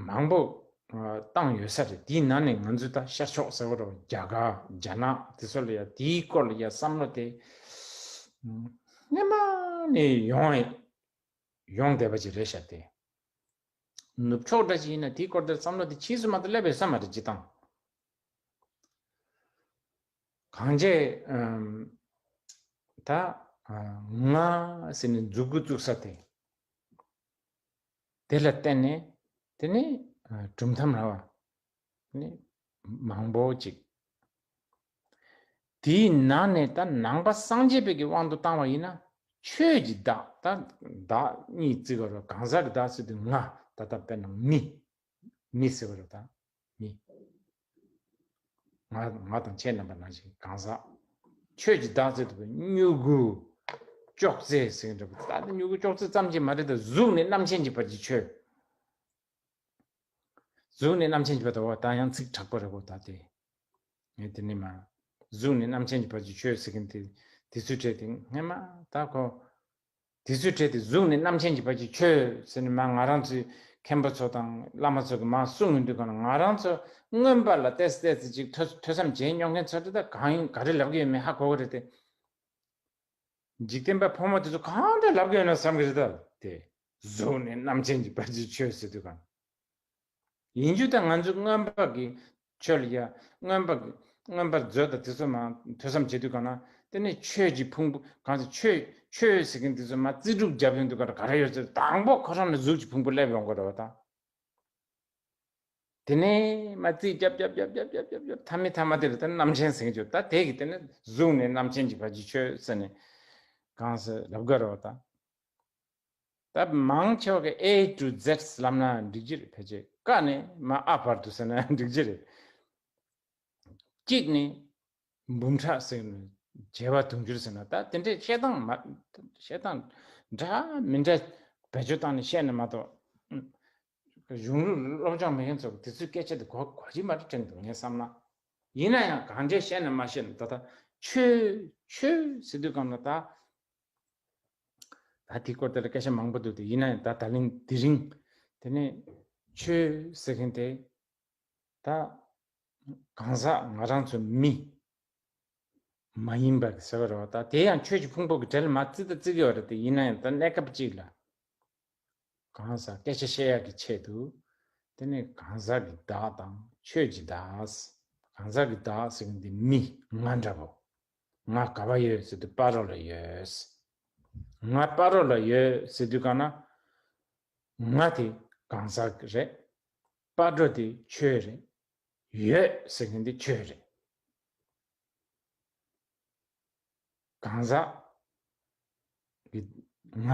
མང་པོ་ བཏང་ཡོད་ས་རེད། དེའི་ནང་ནས་ང་ཚོས་ད་ཤར་ཕྱོགས་ཟེར་བ་རེད་བ། རྒྱ་གར་རྒྱ་ནག་དེ་ཚོ་ལ་ཡ་དེའི་སྐོར་ལ་ཡ་བསམ་བློ་དེ་སྔོན་མ་ནས་ཡོང་ཡོང་བསྡད་པ་ཅིག་རེད་ཤག་སྟེ། ནུབ་ཕྱོགས་འདྲ་ཅིག་ཡིན་ན་དེའི་སྐོར་དེར་བསམ་བློ་དེ་ཕྱིས་སུ་མ་གཏོགས་སླེབས་ཡོད་ས་མ་རེད། སྤྱིར་བཏང་གང་བྱས་ད་ང་ཟེར་ནས་མཛུབ་གུ་བཙུགས་ས་དེ། དེ་ལ་བརྟེན་ནས་དེ་ནི་གྲུབ་མཐའ་ར་བ་ནི་མང་པོ་ཅིག་དེའི་ནང་ནས་ད་ནང་པ་སངས་རྒྱས་པའི་གི་དབང་དུ་བཏང་བ་ཡིན་ན། ཆོས་ཀྱི་བདག་ད་བདག་གཉིས་བརྩི་དགོས་རེད། གང་ཟག་གི་བདག་ཟེར་དུས་ང་ད་ལྟ་དཔེར་ན་མི་མི་ཟེར་བ་རེད། ད་མི། ང་ང་དང་ཁྱེད་རྣམ་པ་ནང་བཞིན་གང་ཟག་ཆོས་ཀྱི་བདག་ཟེར་དུས་སྨྱུ་གུ་ཅོག་ཙེ་ཟེར་གྱི་འདྲ་པོ། ད་ལྟ་སྨྱུ་གུ་ཅོག་ཙེ་ཙམ་གྱིས་མ་རེད། ད་གཟུགས་ནས་རྣམ་མཁྱེན་གྱི་བར་གྱི་ཆོས། གཟུགས་ནས་རྣམ་མཁྱེན་གྱི་བར་དུ། འོ་ད་ཡང་ཚིག་དྲག་པོ་རེད་གོ། ད་དེ་ངས་དེ་ནས་མ་གཟུགས་ནས་རྣམ་མཁྱེན་གྱི་བར་གྱི་ཆོས་ཟེར་མཁན་དེ་དེ་ཚོའི་གྲས་དེ་སྔན་མ་ད་ཁོ། དེ་ཚོའི་གྲས་དེ་གཟུགས་ནས་རྣམ་མཁྱེན་གྱི་བར་གྱི་ཆོས་ཟེར་ནས་མ་ང་རང་ཚོའི་མཁན་པོ་ཚོ་དང་བླ་མ་ཚོ་གིས་མ་གསུང་ཡོང་དུས་གང་ལ། ང་རང་ཚོ་མངོན་པ་ལ་ཏོག་ཙམ་ཏོག་ཙམ་ཅིག་ཐོས་ཐོས་བསམ་བྱས་མྱོང་མཁན་ཚོ་དེ་ད་གང་ཡིན་ག་རེ་ལབ་ཀྱི་ཡོད་མེད་ཧ་གོ་གི་རེད་དེ། འཇིག་རྟེན་པ་ཕོ་མོ་དེ་ཚོ་གང་འདྲ་ལབ་ཀྱི་ཡོད་ན་བསམ་གྱི་རེད་ད། དེ་གཟུགས་ནས་རྣམ་མཁྱེན་གྱི་བར་གྱི་ཆོས་ཟེར་དུས་གང་། ཡིན་རྒྱུ་དང་ང་ཚོ་མངོན་པ་གི་ཆོས་ལ་ཡ་མངོན་པ་གི་མངོན་པར་མཛོད་དང་དེ་ཚོ་མ་ཐོས་བསམ་བྱེད་དུས་གང་ན། དེ་ནས་ཆོས་ཀྱི་ཕུང་པོ་གང་ཟེར། ཆོས་ཆོས་ཟེར་མཁན་དེ་ཚོ་མ་རྩིས་སྒྲུབ་བརྒྱབ་ཡོང་དུས་གང་ལ་ག་རེ་ཡོད་ཟེར། དང་པོ་ཁོ་རང་ནས་གཟུགས་ཀྱི་ཕུང་པོ་སླེབས་ཡོང་གི་རེད་བ་ད། དེ་ནས་མ་རྩིས་རྒྱབ་རྒྱབ་རྒྱབ་རྒྱབ་རྒྱབ་རྒྱབ་མཐའ་མའི་མཐའ་མ་དེ་ལ་ད་རྣམ་མཁྱེན་ཟེར་གྱི་ཡོད། ད་དེ་གི་དེ་ནས་གཟུགས་ནས་རྣམ་མཁྱེན་གྱི་བར་གྱི་ཆོས་ཟེར་ནས་གང་ཟེར་ལབ་དགོས་རེད་བ་ད། ད་མང་ཆེ་བ་གི་A to Z ལབ་ན་འགྲིག་གི་རེད། ཕལ་ཆེར་ཀ་ནས་མ་ཨ་བར་དུ་ཟེར་ན་འགྲིག་གི་རེད། གཅིག་ནས་འབུམ་ཕྲག་ཟེར་ནས་བྱེ་བ་དུང་ཕྱུར་ཟེར་ན། ད་དེ་འདྲའི་བཤད་སྟངས་མ་བཤད་སྟངས་འདྲ་མི་འདྲ་བེད་སྤྱོད་བཏང་ནས་བཤད་ན་མ་གཏོགས། གཞུང་ལུགས་སློབ་སྦྱོང་མེད་མཁན་ཚོ་དེ་ཚོའི་སྐད་ཆ་དེ་གོ་གོ་གི་མ་རེད་དྲན་འདུག་ངས་བསམ་ན། ཡིན་ན་ཡང་གང་འདྲས་བཤད་ན་མ་བཤད་ན་ད་ལྟ་ཆོས་ཆོས་ཟེར་དུས་གང་ལ་ད། ད་དེའི་སྐོར་དེ་ལ་སྐད་ཆ་མང་པོ་འདུག་སྟེ། ཡིན་ན་ཡང་ད་ད་ལན་དེ་རིང་དེ་ནས་ཆོས་ཟེར་མཁན་དེ་ད་གང་ཟག་ང་རང་ཚོ་མི་མ་ཡིན་པ་ཟེར་བ་རེད་བ། ད་དེ་ཡང་ཆོས་ཀྱི་ཕུང་པོ་གི་གྲལ་མ་བརྩི་ད་བརྩི་གི་ཡོད་རེད་དེ། ཡིན་ན་ཡང་ད་གནས་སྐབས་གཅིག་ལ་གང་ཟག་སྐད་ཆ་བཤད་ཡག་གི་ཆེད་དུ། དེ་ནས་གང་ཟག་གི་བདག་དང་ཆོས་ཀྱི་བདག། གང་ཟག་གི་བདག་ཟེར་མཁན་དེ་མི་ང་འདྲ་བོ། ང་ག་པར་ཡོད་ཟེར་དུས་སྤ་རོ་ལ་ཡོད། ང་སྤ་རོ་ལ་ཡོད་ཟེར་དུས་གང་ན། ང་དེ་གང་ཟག་རེད། སྤ་རོ་དེ་ཆོས་རེད། ཡོད་ཟེར་མཁན་དེ་ཆོས་རེད། གང་ཟག་གི་ང་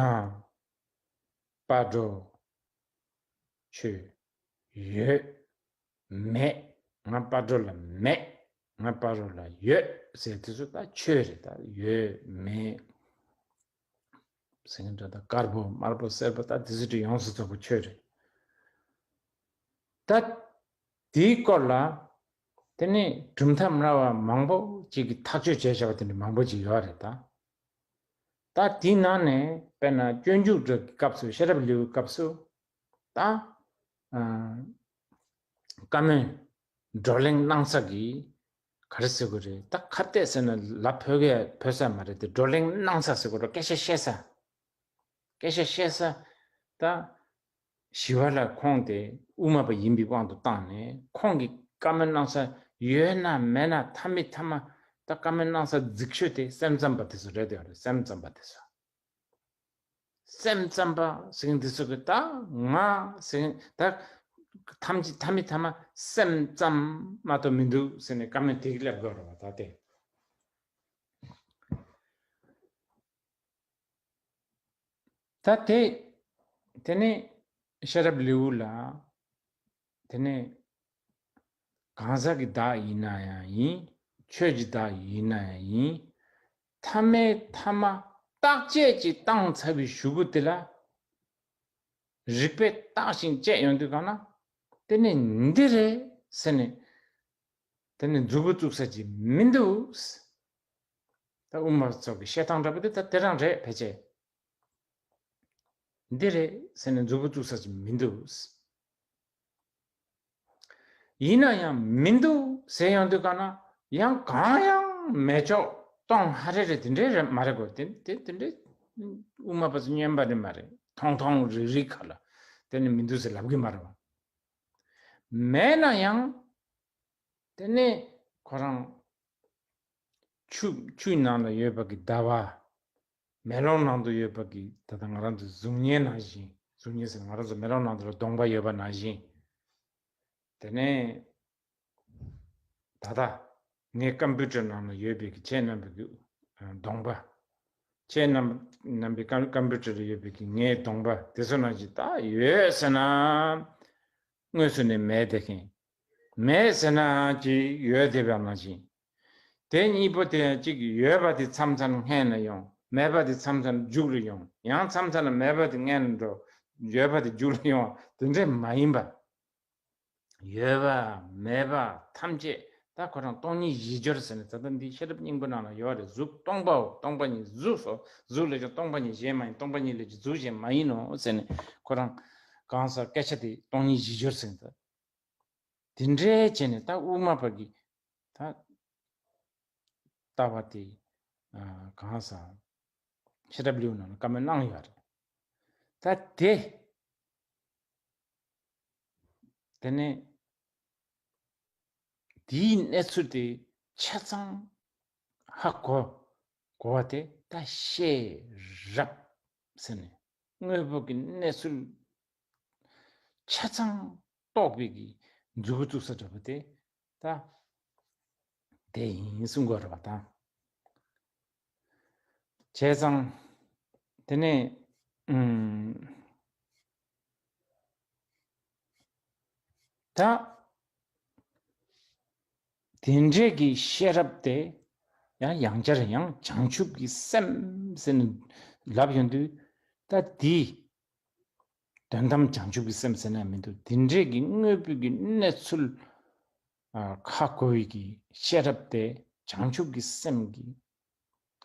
སྤ་རོ་ཆོས་ཡོད་མེད། ང་སྤ་རོ་ལ་མེད། ང་སྤ་རོ་ལ་ཡོད་ཟེར་དུས་སུ་ད་ཆོས་རེད། ད་ཡོད་མེད་ཟེར་མཁན་འདྲ། ད་དཀར་པོ་དམར་པོ་སེར་པོ་ད་དེ་ཚོ་དེ་ཡོངས་སུ་རྫོགས་པ་ཆོས་རེད། ད་དེའི་སྐོར་ལ་དེ་ནས་གྲུབ་མཐའ་སྨྲ་བ་མང་པོ་ཅིག་གིས་ཐག་གཅོད་བྱས་བཞག་པ་དེ་འདྲ་མང་པོ་ཅིག་ཡོད་རེད་ད། ད་དེའི་ནང་ནས་དཔེར་ན་སྤྱོད་འཇུག་འདྲ་གི་སྐབས་སུ། ཤེས་རབ་ལེའུའི་སྐབས་སུ་ད་ཨ་བཀའ་མོལ་བགྲོ་གླེང་གནང་ས་གི་ག་རེ་ཟེར་དགོས་རེད། ད་ཁ་གཏད་ཟེར་ན་ལབ་ཕོད་གི་ཕོད་ས་མ་རེད་དེ། བགྲོ་གླེང་གནང་ས་ཟེར་དགོས་རེད། སྐད་ཆ་བཤད་ས། སྐད་ཆ་བཤད་ས་ད། ཞི་བ་ལྷ་ཁོང་དེ་དབུ་མ་པ་ཡིན་པའི་དབང་དུ་བཏང་ནས་ཁོང་གིས་བཀའ་མོལ་གནང་ས་ཡོད་ན་མེད་ན་མཐའ་མའི་མཐའ་མ་ད་བཀའ་མོལ་གནང་ས་རྫིག་ཤོས་དེ་སེམས་ཙམ་པ་དེ་ཚོ་རེད་དེ། རེད། སེམས་ཙམ་པ་དེ་ཚོ། སེམས་ཙམ་པ་ཟེར་མཁན་དེ་ཚོ་གིས་ད་ང་ཟེར་མཁན་ད་ཐམས་ཅད་མཐའ་མའི་མཐའ་མ་སེམས་ཙམ་མ་གཏོགས་མི་འདུག་ཟེར་ནས་བཀའ་མོལ་དེ་གི་སླེབས་དགོས་རེད་བ་ད་དེ། ད་དེ། དེ་ནས་ཤེས་རབ་ལེའུ་ལ། དེ་ནས་གང་ཟག་གི་བདག་ཡིན་ན་ཡང་ཡིན། ཆོས་ཀྱི་བདག་ཡིན་ན་ཡང་ཡིན། མཐའ་མའི་མཐའ་མ་བརྟག་དཔྱད་ཅིག་བཏང་ཚར་བའི་གཞུག་གུ་དེ་ལ། རིགས་པས་བརྟགས་ཤིང་དཔྱད་ཡོང་དུས་གང་ན། དེ་ནི་འདི་རེད་ཟེར་ནས། དེ་ནི་མཛུབ་གུ་བཙུགས་ས་ཅིག་མི་འདུག། ད་དབུ་མ་ཚོ་གི་བཤད་སྟངས་འདྲ་པོ་དེ་ད་དེ་རང་རེད་ཕལ་ཆེར། འདི་རེད་ཟེར་ནས་མཛུབ་གུ་བཙུགས་ས་ཅིག་མི་འདུག། ཡིན་ན་ཡང་མི་འདུག་ཟེར་ཡོང་དུས་ག་ན་ཡང་གང་ཡང་མེད་ཆོག་སྟོང་ཧ་རེ་རེ་དེ་འདྲའི་རེད་མ་རེད་གོ། དེ་དེ་དེ་འདྲའི་དབུ་མ་པ་ཚོ་སྨྱོན་པ་རེད་མ་རེད། ཐོང་ཐོང་རིག་རིག་ག་ལ་དེ་ནི་མི་འདུག་ཟེར་ལབ་གི་མ་རེད་བ། མེད་ན་ཡང་དེ་ནི་ཁོ་རང་ཆུ་ཆུའི་ནང་ལ་ཡོད་པ་གི་ཟླ་བ། མེ་ལོང་ནང་དུ་ཡོད་པ་གི་ད་ལྟ་ང་རང་ཚོ་གཟུགས་བརྙན་ནང་བཞིན། གཟུགས་བརྙན་ཟེར་ང་རང་ཚོ་མེ་ལོང་ནང་དུ་ལ་གདོང་པ་ཡོད་པ་ནང་བཞིན། དེ་ནས་ད་ལྟ་ངའི་ཀམ་པུ་ཊར་ནང་ལ་ཡོད་པའི་གི་ཁྱེད་རྣམ་པའི་གི་གདོང་པ། ཁྱེད་རྣམ་རྣམ་པའི་ཀམ་ཀམ་པུ་ཊར་ལ་ཡོད་པའི་གི་ངའི་གདོང་པ་དེ་ཚོ་ནང་བཞིན་ད་ཡོད་ཟེར་ན། དངོས་སུ་ནི་མེད་བསྡད་མཁན། མེད་ཟེར་ན་ཅིག་ཡོད་བསྡད་པ་ནང་བཞིན། དེ་གཉིས་པོ་དེ་ཡང་གཅིག་ཡོད་པ་དེ་མཚམས་མཚམས་སྔོན་ལ་ཡོང་། མེད་པ་དེ་མཚམས་མཚམས་མཇུག་ལ་ཡོང་། ཡང་མཚམས་མཚམས་ལ་མེད་པ་དེ་སྔོན་ལ་འགྲོ། ཡོད་པ་དེ་མཇུག་ལ་ཡོང་། དེ་འདྲས་མ་ཡིན་པ། ཡོད་པ་མེད་པ་ཐམས་ཅད་ད་ཁོ་རང་སྟོང་ཉིད་གཞི་སྦྱོར་ཟེར་ནས་ད་ལྟ་འདི་ཤེས་རབ་སྙིང་པོ་ནང་ལ་ཡོད་རེད། གཟུགས་སྟོང་པའོ། སྟོང་པ་ཉིད་གཟུགས་སོ། གཟུགས་ལས་ཀྱང་སྟོང་པ་ཉིད་གཞན་མ་ཡིན། སྟོང་པ་ཉིད་ལས་ཀྱང་གཟུགས་གཞན་མ་ཡིན་ནོ་ཟེར་ནས་ཁོ་རང་གང་ཟག་སྐད་ཆ་དེ་སྟོང་ཉིད་གཞི་སྦྱོར་ཟེར་ནས་ད། དེ་འདྲའི་བྱས་ནས་ད་དབུ་མ་པ་གི་ད་ལྟ་བ་དེ་གང་ཟག་ཤེས་རབ་ལེའུ་ནང་ལ་བཀའ་མོལ་གནང་ཡོད་རེད། ད་དེ་དེ་ནས་དེའི་གནས་ཚུལ་དེ་ཆ་ཚང་ཧ་གོ་གོ་བ་དེ་ད་ཤེས་རབ་ཟེར་ནས་དངོས་པོ་གི་གནས་ཚུལ་ཆ་ཚང་རྟོགས་པའི་གི་མཛུབ་གུ་བཙུགས་ས་འདྲ་པོ་དེ་ད་དེ་ཡིན་གསུང་དགོས་རེད་པ་ད། བྱས་ཙང་དེ་ནས་ཨུམ། ད་དེ་འདྲས་ཀྱི་ཤེས་རབ་དེ་ཡང་ཡང་བསྐྱར་ཡང་བྱང་ཆུབ་ཀྱི་སེམས་ཟེར་ནས་ལབ་ཡོང་དུས་ད་འདིའི་དོན་དམ་བྱང་ཆུབ་ཀྱི་སེམས་ཟེར་ན་མི་འདུག་དེ་འདྲས་ཀྱི་དངོས་པོའི་གི་གནས་ཚུལ་ཨ་ཧ་གོ་བའི་གི་ཤེས་རབ་དེ་བྱང་ཆུབ་ཀྱི་སེམས་ཀྱི་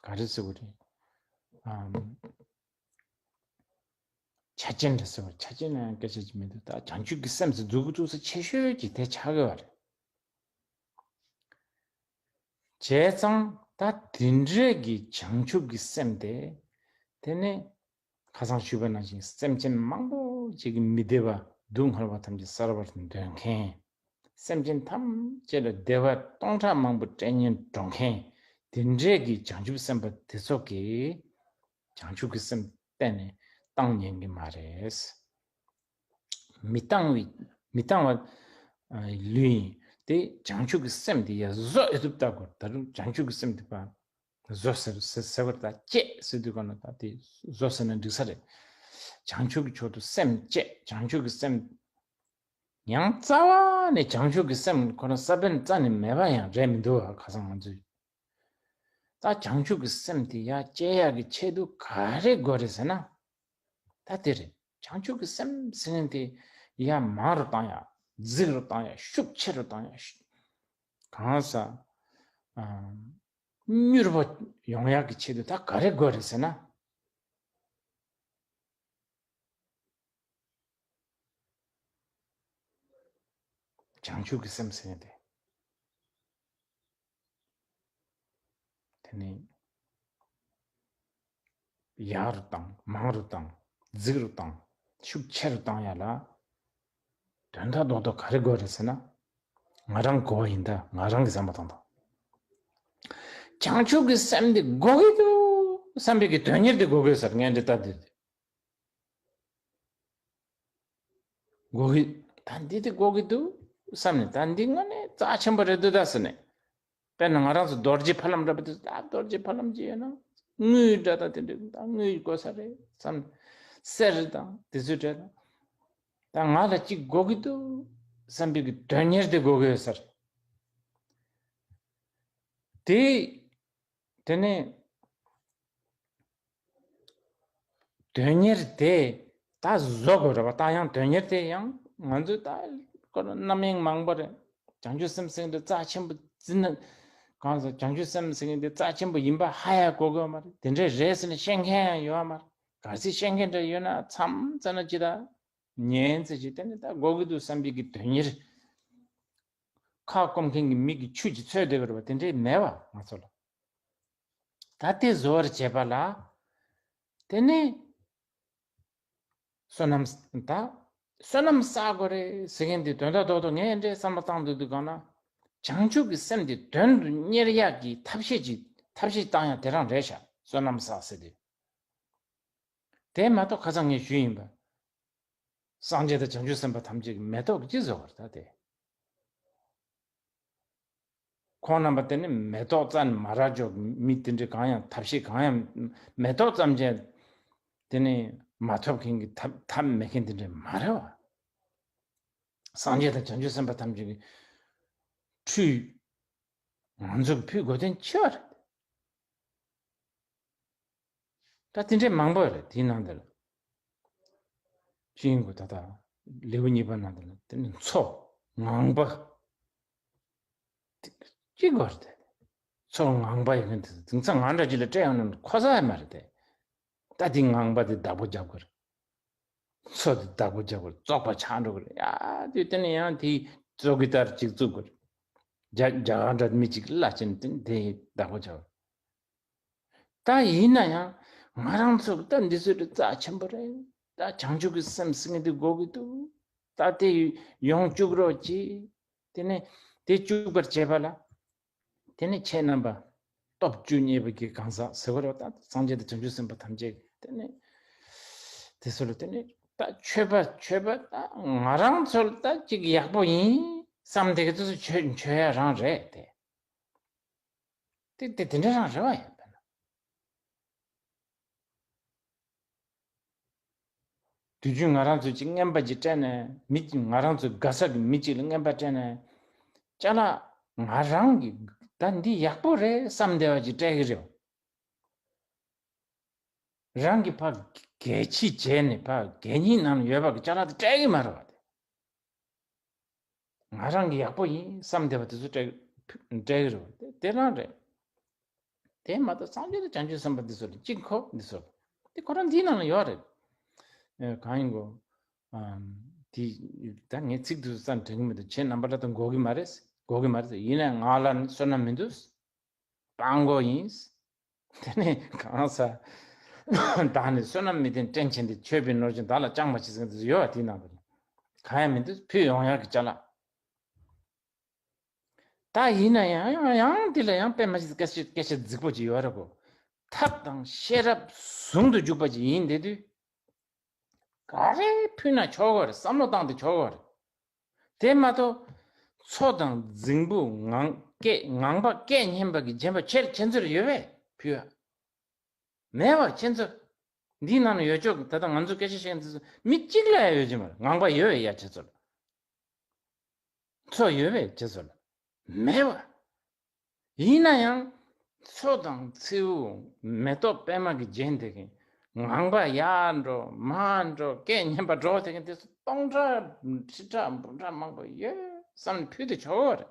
ག་རེ་ཟེར་དགོས་རེད། ཨམ། ཆ་རྐྱེན་རེད་ཟེར་བ། ཆ་རྐྱེན་ལ་ཡང་སྐད་ཆ་ཅིག་མི་འདུག་ད་བྱང་ཆུབ་ཀྱི་སེམས་སུ་མཛུབ་གུ་བཙུགས་ས་ཆེ་ཤོས་ཀྱི་དེ་ཆགས་ཀྱི་བ་རེད། བྱས་ཙང་ད་དེ་འདྲས་ཀྱི་བྱང་ཆུབ་ཀྱི་སེམས་དེ་དེ་ནི་ཁ་སང་ཞུས་པ་ནང་བཞིན་སེམས་ཅན་མང་པོ་ཅིག་གི་མི་བདེ་བ་སྡུག་བསྔལ་བ་ཐམས་ཅད་བསལ་བར་འདོད་མཁན། སེམས་ཅན་ཐམས་ཅད་ལ་བདེ་བ་སྟོང་ཕྲག་མང་པོ་སྤྲད་སྙིང་འདོད་མཁན། དེ་འདྲས་ཀྱི་བྱང་ཆུབ་སེམས་དཔའ་དེ་ཚོ་གིས་བྱང་ཆུབ་ཀྱི་སེམས་གཏན་ནས་བཏང་ཉན་གྱི་མ་རེད། མི་བཏང་བའི་མི་བཏང་བ་ལུས་ཡིན་ཏེ། བྱང་ཆུབ་ཀྱི་སེམས་དེ་ཡ་བཟོ་ཨེ་ཐུབ་ལྟ་དགོས། ད་དུང་བྱང་ཆུབ་ཀྱི་སེམས་དེ་བ་བཟོ་ཟེར་ཟེར་ཟེར་བར་ད་བཅད་ཟེར་དུས་ག་ན་ད་དེ་བཟོ་ཟེར་ན་འགྲིག་ས་རེད། བྱང་ཆུབ་ཀྱི་ཕྱོགས་སུ་སེམས་བཅད། བྱང་ཆུབ་ཀྱི་སེམས་ཡང་རྩ་བ་ནས་བྱང་ཆུབ་ཀྱི་སེམས་ཁོ་རང་ས་བོན་རྩ་ནས་མེད་པ་ཡང་རེད་མི་འདུག་བ། ཁ་སང་ང་ཚོས་ད་བྱང་ཆུབ་ཀྱི་སེམས་དེ་ཡ་བཅད་ཡག་གི་ཆེད་དུ་ག་རེ་དགོས་རེད་ཟེར་ན། ད་དེ་རེད། བྱང་ཆུབ་ཀྱི་སེམས་ཟེར་མཁན་དེ་ཡ་མང་རུ་བཏང་ཡག་རྫིག་རུ་བཏང་ཡག་ཤུགས་ཆེ་རུ་བཏང་ཡག་གང་ཟག་ཨ་མྱུར་པོ་ཡོང་ཡག་གི་ཆེད་དུ་ད་ག་རེ་དགོས་རེད་ཟེར་ན། བྱང་ཆུབ་ཀྱི་སེམས་ཟེར་ཡག་དེ། དེ་ནི་ཡག་རུ་བཏང་། མང་རུ་བཏང་། རྫིག་རུ་བཏང་། ཤུགས་ཆེ་རུ་བཏང་ཡག་ལ་དོན་དག་རྡོག་རྡོག་ག་རེ་དགོས་རེད་ཟེར་ན། ང་རང་གོ་བ་ཡིན་ད། ང་རང་གི་བསམ་པ་བཏང་དང་། བྱང་ཆུབ་ཀྱི་སེམས་འདི་དགོས་ཀྱི་འདུག་བསམ་པའི་གི་དོན་གཉེར་འདི་དགོས་ཀྱི་ཡོད་ས་རེད། ངས་འདི་ལྟ་འདི། དགོས་ཀྱི། ད་འདི་དེ་དགོས་ཀྱི་འདུག་བསམ་ནས། ད་འདི་དངོས་གནས་རྩ་ཆེན་པོ་རེད་འདུག་ད་ཟེར་ནས། དཔེར་ན་ང་རང་ཚོ་རྡོ་རྗེ་ཕ་ལམ་འདྲ་པོ་དེ། ད་རྡོ་རྗེ་ཕ་ལམ་ཅིག་ཡོད་ན་དངུལ་འདྲ་དང་དེ་འདྲ། ད་དངུལ་དགོས་ས་རེད་བསམ། གསེར་དང་དེ་ཚོ་འདྲ་དང་། ད་ང་ལ་གཅིག་དགོས་ཀྱི་འདུག་བསམ་པའི་གི་དོན་གཉེར་དེ་དགོས་ཀྱི་ཡོད་ས་རེད། དེ་དེ་ནས་དོན་གཉེར་དེ་ད་བཟོ་དགོས་རེད་པ། ད་ཡང་དོན་གཉེར་དེ་ཡང་ང་ཚོས་ད་ཁོ་རང་རྣམ་གཡེང་མང་པོ་རེད། བྱང་ཆུབ་སེམས་ཟེར་མཁན་དེ་རྩ་ཆེན་པོ་བརྩི་ན། གང་ཟེར། བྱང་ཆུབ་སེམས་ཟེར་མཁན་དེ་རྩ་ཆེན་པོ་ཡིན་པ་ཧ་ཡང་གོ་གི་ཡོད་མ་རེད། དེ་འདྲས་རེད་ཟེར་ནས་བཤད་མཁན་ཡང་ཡོད་མ་རེད། གལ་སྲིད་བཤད་མཁན་འདྲ་ཡོད་ན་མཚམས་ཙམ་ན་ཅི་ད། ཉན་ཚེ་ཅིག་དེ་ནི་ད་དགོས་ཀྱི་འདུག་བསམ་པའི་གི་དོན་གཉེར། ཁ་སྐོམ་མཁན་གྱི་མི་གི་ཆུ་ཅིག་འཚོལ་བསྡད་པ་རེད་པ། དེ་འདྲའི་མེད་པ་ང་ཚོ་ལ། ད་དེ་བཟོ་བར་བྱེད་པ་ལ། དེ་ནས་བསོད་ནམས་ད་བསོད་ནམས་བསགས་དགོས་རེད་ཟེར་མཁན་དེ་དོན་དག་རྡོག་རྡོག་ངས་འདྲའི་བསམ་བློ་བཏང་འདུག་དུས་གང་ན། བྱང་ཆུབ་ཀྱི་སེམས་དེ་དོན་དུ་གཉེར་ཡག་གི་ཐབས་ཤེས་ཀྱི་ཐབས་ཤེས་བཏང་ཡག་དེ་རང་རེད་ཤག་བསོད་ནམས་བསགས་ཟེར་དུས། དེ་མ་གཏོགས་ཁ་སང་ངས་ཞུས་ཡིན་པ། སངས་རྒྱས་དང་བྱང་ཆུབ་སེམས་དཔའ་ཐམས་ཅད་ཀྱི་མེ་ཏོག་གི་ཅི་བཟོ་བར་ད་དེ། ཁོང་རྣམ་པ་དེ་ནི་མེ་ཏོག་ཙམ་མ་རག་ཅོག་མི་དེ་འདྲའི་གང་ཡང་ཐབས་ཤེས་གང་ཡང་མེ་ཏོག་ཙམ་ཅན་དེ་ནི་མ་ཐོབ་མཁན་གྱི་ཐབས་ཐབས་མེད་མཁན་དེ་འདྲའི་མ་རེད་བ། སངས་རྒྱས་དང་བྱང་ཆུབ་སེམས་དཔའ་ཐམས་ཅད་ཀྱི་ཁྲུས་ང་ཚོ་གི་ཕུལ་དགོས་དོན་ཆེ་བ་རེད། ད་དེ་འདྲའི་མང་པོ་རེད་དེའི་ནང་དེ་ལ། ཅི་ཡིན་དགོས་ད་ལྟ་ལེའུ་གཉིས་པ་ནང་དེ་ལ་དེ་ནི་མཚོ་ངང་པ་ཅི་དགོས་རེད་དེ། མཚོ་ངང་པ་ཡིན་མཁན་དེ་དེང་སང་ང་འདྲ་ཅིག་ལ་སྤྲད་ཡོང་ན་ཁོ་ཚ་ཡ་མ་རེད་དེ། ད་དེ་ངང་པ་དེ་བདག་པོ་རྒྱབ་དགོས་རེད། མཚོ་དེ་བདག་པོ་རྒྱབ་དགོས་རེད། བཙོག་པ་ཆགས་འགྲོ་གི་རེད། ཡ་དེ་དེ་ནི་ཡང་དེ་བཙོག་གི་ལྟར་ཅིག་བཙུགས་དགོས་རེད། རྒྱ་རྒྱ་གར་འདྲ་མི་ཅིག་བླ་ཆེན་དེ་དེ་བདག་པོ་རྒྱབ་དགོས་རེད། ད་ཡིན་ན་ཡང་ང་རང་ཚོ་ད་འདི་ཚོ་རྩ་ཆེན་པོ་རེད། ད་བྱང་ཆུབ་ཀྱི་སེམས་ཟེར་མཁན་དེ་དགོས་ཀྱི་འདུག་ད་དེ་ཡོང་བཅུག་རོགས་གྱིས། དེ་ནས་དེ་བཅུག་པར་བྱེད་པ་ལ། དེ་ནས་ཁྱེད་རྣམ་པ་སྟོབས་བཅུ་གཉིས་པའི་གི་གང་ཟག་ཟེར་བ་རེད། ད་སངས་རྒྱས་དང་བྱང་ཆུབ་སེམས་དཔའ་ཐམས་ཅད་དེ་ནས་དེ་ཚོ་ལ་དེ་ནས་ད་ཆོས་པ་ཆོས་པ་ད་ང་རང་ཚོ་ལ་ད་ཅིག་ཡག་པོ་ཡིན་བསམ་དེ་གི་དེ་ཚོ་ཆོས་ཆོས་ཡ་རང་རེད་དེ། དེ་དེ་དེ་འདྲ་རང་རེད་བ་ཡིན་པས་ན། དུས་རྒྱུན་ང་རང་ཚོས་ཅིག་རྔན་པ་ཅིག་སྤྲད་ནས་མི་ང་རང་ཚོའི་དགའ་ས་གི་མི་ཅིག་ལ་རྔན་པ་སྤྲད་ནས་ཅ་ལག་ང་རང་གི་ད་འདི་ཡག་པོ་རེད་བསམ་བསྡད་པ་ཅིག་སྤྲད་ཀྱི་རེད། རང་གི་ཕ་གལ་ཆེ་བྱས་ནས་ཕ་གད་སྙིགས་ནང་ཡོད་པ་གི་ཅ་ལག་དེ་སྤྲད་ཀྱི་མ་རེད་བ་དེ། ང་རང་གི་ཡག་པོ་ཡིན་བསམ་བསྡད་པ་དེ་ཚོ་སྤྲད་སྤྲད་ཀྱི་རེད་བ་དེ་དེ་རང་རེད། དེ་མ་གཏོགས་སངས་རྒྱས་དང་བྱང་ཆུབ་སེམས་དཔའ་འདི་ཚོ་ལ་གཅིག་ཁོ་འདི་ཚོ་དེ་ཁོ་རང་འདིའི་ནང་ལ་ཡོད་རེད། ཨེ་གང་ཡིན་གོ་ཨམ། དེ་ད་ངས་ཚིག་དེ་ཚོ་ཙམ་དྲན་གྱི་མི་འདུག་ཁྱེད་རྣམ་པ་ལ་ད་གོ་གི་མ་རེད། གོ་གི་མ་རེད། ཡིན་ནའི་ང་ལ་ནི་བསོད་ནམས་མི་འདུག་སྤྲང་པོ་ཡིན། དེ་ནས་གང་ཟག་བདག་ནི་བསོད་ནམས་མི་ལྡན་བཀྲེན་ཆེན་ཏེ། མཆོད་པའི་ནོར་གཞན་བདག་ལ་ཅང་མ་མཆིས་ཟེར་མཁན་དེ་ཚོ་ཡོད་པ་དེའི་ནང་དུ་ནི། གང་ཡང་མི་འདུག་ཕུལ་ཡོང་ཡག་གི་ཅ་ལག་ད་ཡིན་ན་ཡང་ཡང་ཡང་འདི་ལ་ཡང་དཔེ་མ་ཞིག་སྐད་ཆ་སྐད་ཆ་རྫིག་པོ་ཅིག་ཡོད་རེད་གོ་ཐབས་དང་ཤེས་རབ་ཟུང་དུ་འཇུག་པ་ཅིག་ཡིན་བསྡད་དུས། ག་རེ་ཕུལ་ན་ཆོག་གོ་རེད། བསམ་བློ་བཏང་སྟེ་ཆོག་གོ་རེད། དེ་མ་གཏོགས། མཚོ་དང་རྫིང་བུ་ངང་སྐད་ངང་པ་སྐད་སྙན་པ་གི་རྗེན་པ་ཁྱེད་ཁྱེད་ཚོར་ཡོད་པས་ཕུལ་ཡ། མེད་པ་ཁྱེད་ཚོ། འདིའི་ནང་ན་ཡོད་ཆོག་གི་ད་ལྟ་ང་ཚོ་སྐད་ཆ་བཤད་མཁན་དེ་ཚོ་མི་གཅིག་ལ་ཡང་ཡོད་ཀྱི་མ་རེད། ངང་པ་ཡོད་པས་ཡ་ཁྱེད་ཚོ་ལ། མཚོ་ཡོད་པས་ཁྱེད་ཚོ་ལ། མེད་པ། ཡིན་ན་ཡང་མཚོ་དང་མཚེའུ་མེ་ཏོག་པད་མ་གིས་བརྒྱན་བསྡད་མཁན་ངང་པ་ཡར་འགྲོ་མར་འགྲོ་སྐད་སྙན་པ་སྒྲོག་བསྡད་མཁན་དེ་ཚོ་སྟོང་ཕྲག་ཁྲི་ཕྲག་འབུམ་ཕྲག་མང་པོ་ཡོད་བསམ་ནས་ཕུལ་ཏེ་ཆོག་གི་རེད།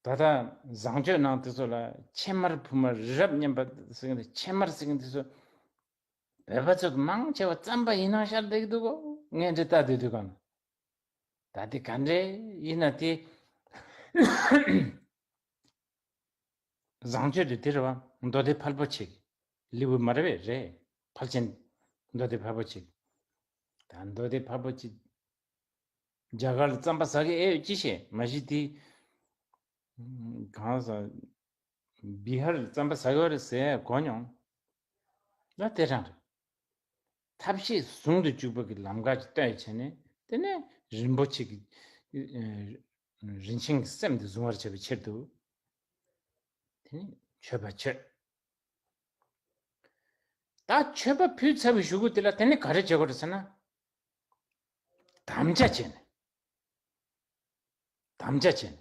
ད་ལྟ་བཟང་སྤྱོད་ནང་དེ་ཚོ་ལ་ཕྱེ་མར་ཕུ་མར་རི་རབ་སྙེམས་པ་ཟེར་གྱི་འདུག་ཕྱེ་མར་ཟེར་གྱི་འདུག་ཚོ་བོད་པ་ཚོ་གི་མང་ཆེ་བ་རྩམ་པ་ཡིན་ནང་ཤར་བསྡད་ཀྱི་འདུག་གོ་ངས་འདྲི་ལྟ་བསྡད་དུས་གང་ན། ད་དེ་ག་འདྲས་ཡིན་ན་དེ་བཟང་སྤྱོད་དེ་དེ་རེད་བ། མདོ་སྡེ་ཕལ་པོ་ཆེ་གི་ལེའུ་མ་རེད་པས་རེད། ཕལ་ཆེན་མདོ་སྡེ་ཕལ་པོ་ཆེ་གི་ད་མདོ་སྡེ་ཕལ་པོ་ཆེ། རྒྱ་གར་ལ་རྩམ་པ་ཟ་གི་ཨེ་ཡོད་ཅི་ཤེས་མ་གཞི་དེ། གང་ཟག་བི་ཧར་རྩམ་པ་ཟ་གི་ཡོད་རེད་ཟེར་གོ་མྱོང་། ལ་དེ་རང་རེད། ཐབས་ཤེས་ཟུང་དུ་འཇུག་པ་གི་ལམ་ཁ་ཅིག་བཏོན་བྱས་ནས་དེ་ནས་རིན་པོ་ཆེ་གི་རིན་ཆེན་གྱི་སེམས་དེ་བཟུང་བར་བྱ་བའི་ཕྱིར་དུ། དེ་ནས་མཆོད་པ་མཆོད། ད་མཆོད་པ་ཕུལ་ཚར་བའི་གཞུག་གུ་དེ་ལ་དེ་ནས་ག་རེ་བྱེད་དགོས་རེད་ཟེར་ན། དམ་བཅའ་བྱས་ནས། དམ་བཅའ་བྱས་ནས།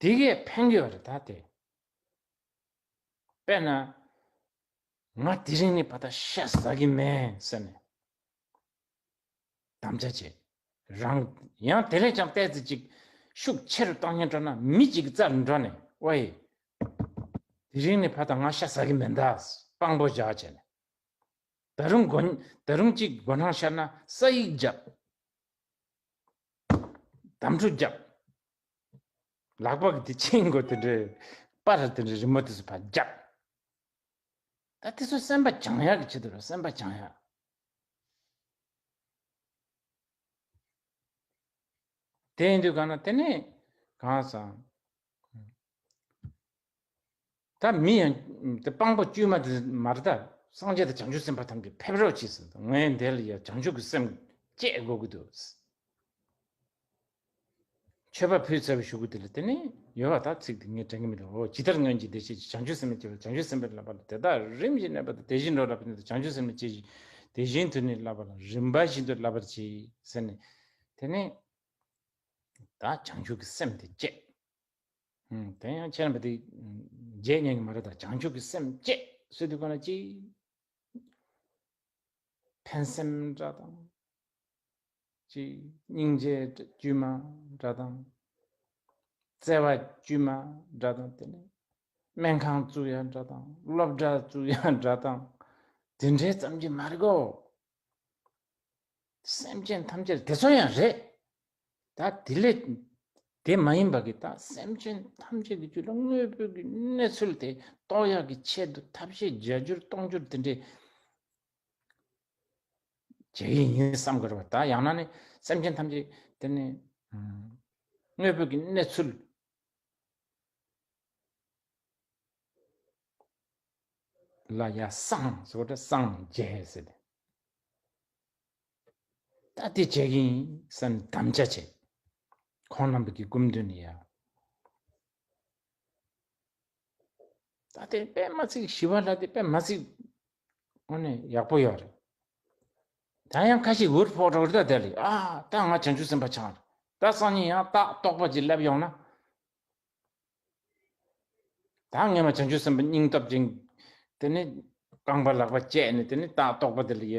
དེ་གས་ཕན་གྱི་ཡོད་རེད་ད་དེ། དཔེར་ན། ང་དེ་རིང་ནས་ཕར་ད་ཤ་ཟ་གི་མེད་ཟེར་ནས། དམ་བཅའ་བྱས། རང་ཡང་དེ་ལས་ཀྱང་ཏོག་ཙམ་ཅིག་ཤུགས་ཆེ་རུ་བཏང་སྙིང་བྲོ་ན་མི་གཅིག་གི་རྩར་འགྲོ་ནས་ཨོ་ཡེ། དེ་རིང་ནས་ཕར་ད་ང་ཤ་ཟ་གི་མེད་ད། དཔང་པོ་བཞག་བྱས་ནས། ད་རུང་མགོ་ད་རུང་གཅིག་མགོ་ནང་ཤར་ན་ས་ཡིག་རྒྱབ། དམ་ཕྲུག་རྒྱབ། ལག་པ་གི་དེ་ཆེན་མགོ་དེ་འདྲས། པར་དེ་འདྲས་རི་མོ་དེ་ཚོ་ཕར་རྒྱབ། ད་དེ་ཚོ་སེམས་པ་བྱང་ཡག་གི་ཆེད་དུ་རེད། སེམས་པ་བྱང་ཡག་དེ་ཡིན་དུས་གང་ན་དེ་ནས་གང་སང་། ད་མི་ཡང་དེ་སྤང་པོ་དཀྱུས་མ་དེ་མ་རེད་ད། སངས་རྒྱས་དང་བྱང་ཆུབ་སེམས་དཔའ་ཐམས་ཅད་ཕེབས་རོགས་གྱིས་ཟེར། ངས་འདི་ལ་ཡ་བྱང་ཆུབ་ཀྱི་སེམས་བསྐྱེད་དགོས་ཀྱི་འདུག། མཆོད་པ་ཕུལ་ཚར་བའི་གཞུག་གུ་དེ་ལ་དེ་ནས་ཡོད་པ། ད་ཚིག་དེ་ངས་དྲན་གྱི་མི་འདུག། འོ་ཇི་ལྟར་སྔོན་གྱི་བདེ་གཤེགས་ཀྱིས། བྱང་ཆུབ་སེམས་ལ་སྐྱེས་པ་ལ། བྱང་ཆུབ་སེམས་དཔའི་བསླབ་པ་ལ། དེ་དག་རིམ་བཞིན་གནས་པ་དང་། དེ་བཞིན་འགྲོ་ལ་ཕན་ཚུན་དུ། བྱང་ཆུབ་སེམས་ལ་སྐྱེས་ཤིང་། དེ་བཞིན་དུ་ནི་བསླབ་པ་ལ། རིམ་པ་བཞིན་དུ་བསླབ་པར་གྱིས་ཟེར་ནས། དེ་ནས་ད་བྱང་ཆུབ་ཀྱི་སེམས་དེ་བསྐྱེད། ཨུམ། དེ་ཡང་ཁྱེད་རྣམ་པ་དེ་བརྗེད་ཉན་གྱི་མ་རེད་ད། བྱང་ཆུབ་ཀྱི་སེམས་བསྐྱེད་ཟེར་དུས་གང་ལ་ཅིག། ཕན་སེམས་འདྲ་དང་། ཅིག་སྙིང་རྗེ་དཀྱུས་མ་འདྲ་དང་། བརྩེ་བ་དཀྱུས་མ་འདྲ་དང་། དེ་ནས་སྨན་ཁང་བཙུགས་ཡ་འདྲ་དང་། སློབ་གྲྭ་བཙུགས་ཡ་འདྲ་དང་། དེ་འདྲའི་ཙམ་གྱིས་མ་རིག་གོ། སེམས་ཅན་ཐམས་ཅད་དེ་ཚོ་ཡང་རེད། ད་དེ་ལས་དེ་མ་ཡིན་པ་གི། ད་སེམས་ཅན་ཐམས་ཅད་ཀྱི་རྒྱུད་ལ་དངོས་པོ་གི་གནས་ཚུལ་དེ་རྟོགས་ཡག་གི་ཆེད་དུ་ཐབས་ཤེས་བརྒྱ་འགྱུར་སྟོང་འགྱུར་དེ་འདྲའི་བྱེད་ཀྱི་ཡིན་བསམ་དགོས་རེད་པ། ད་ཡང་ན་ནི་སེམས་ཅན་ཐམས་ཅད་དེ་ནི་དངོས་པོ་གི་གནས་ཚུལ་ལ་ཡ་སངས་ཟེར་བ་འདྲ། སངས་རྒྱས་ཟེར་ཏེ། ད་དེ་བྱེད་ཀྱི་ཡིན་བསམ་ནས་དམ་བཅའ་བྱས། ཁོང་རྣམ་པ་གི་སྐུ་མདུན་ནས་ཡ། ད་དེ་དཔེ་མ་ཚིག་ཞི་བ་ལྷ་དེ་དཔེ་མ་ཚིག་དངོས་གནས་ཡག་པོ་ཡོད་རེད། ད་ཡང་ཁ་ཤས་འུར་ཕོག་འགྲོ་གི་རེད། ད་དེ་ལ་ཨ་ད་ང་བྱང་ཆུབ་སེམས་དཔའ་ཆགས་རེད། ད་སང་ཉིན་ཡང་རྟགས་རྟོག་པ་ཅིག་སླེབས་ཡོང་ན། ད་ངས་མ་བྱང་ཆུབ་སེམས་དཔའ་སྙིང་སྟོབས་ཅན། དེ་ནི་རྐང་པ་ལག་པ་བཅད་ནས་དེ་ནི་རྟགས་རྟོག་པ་དེ་ལ་ཡ་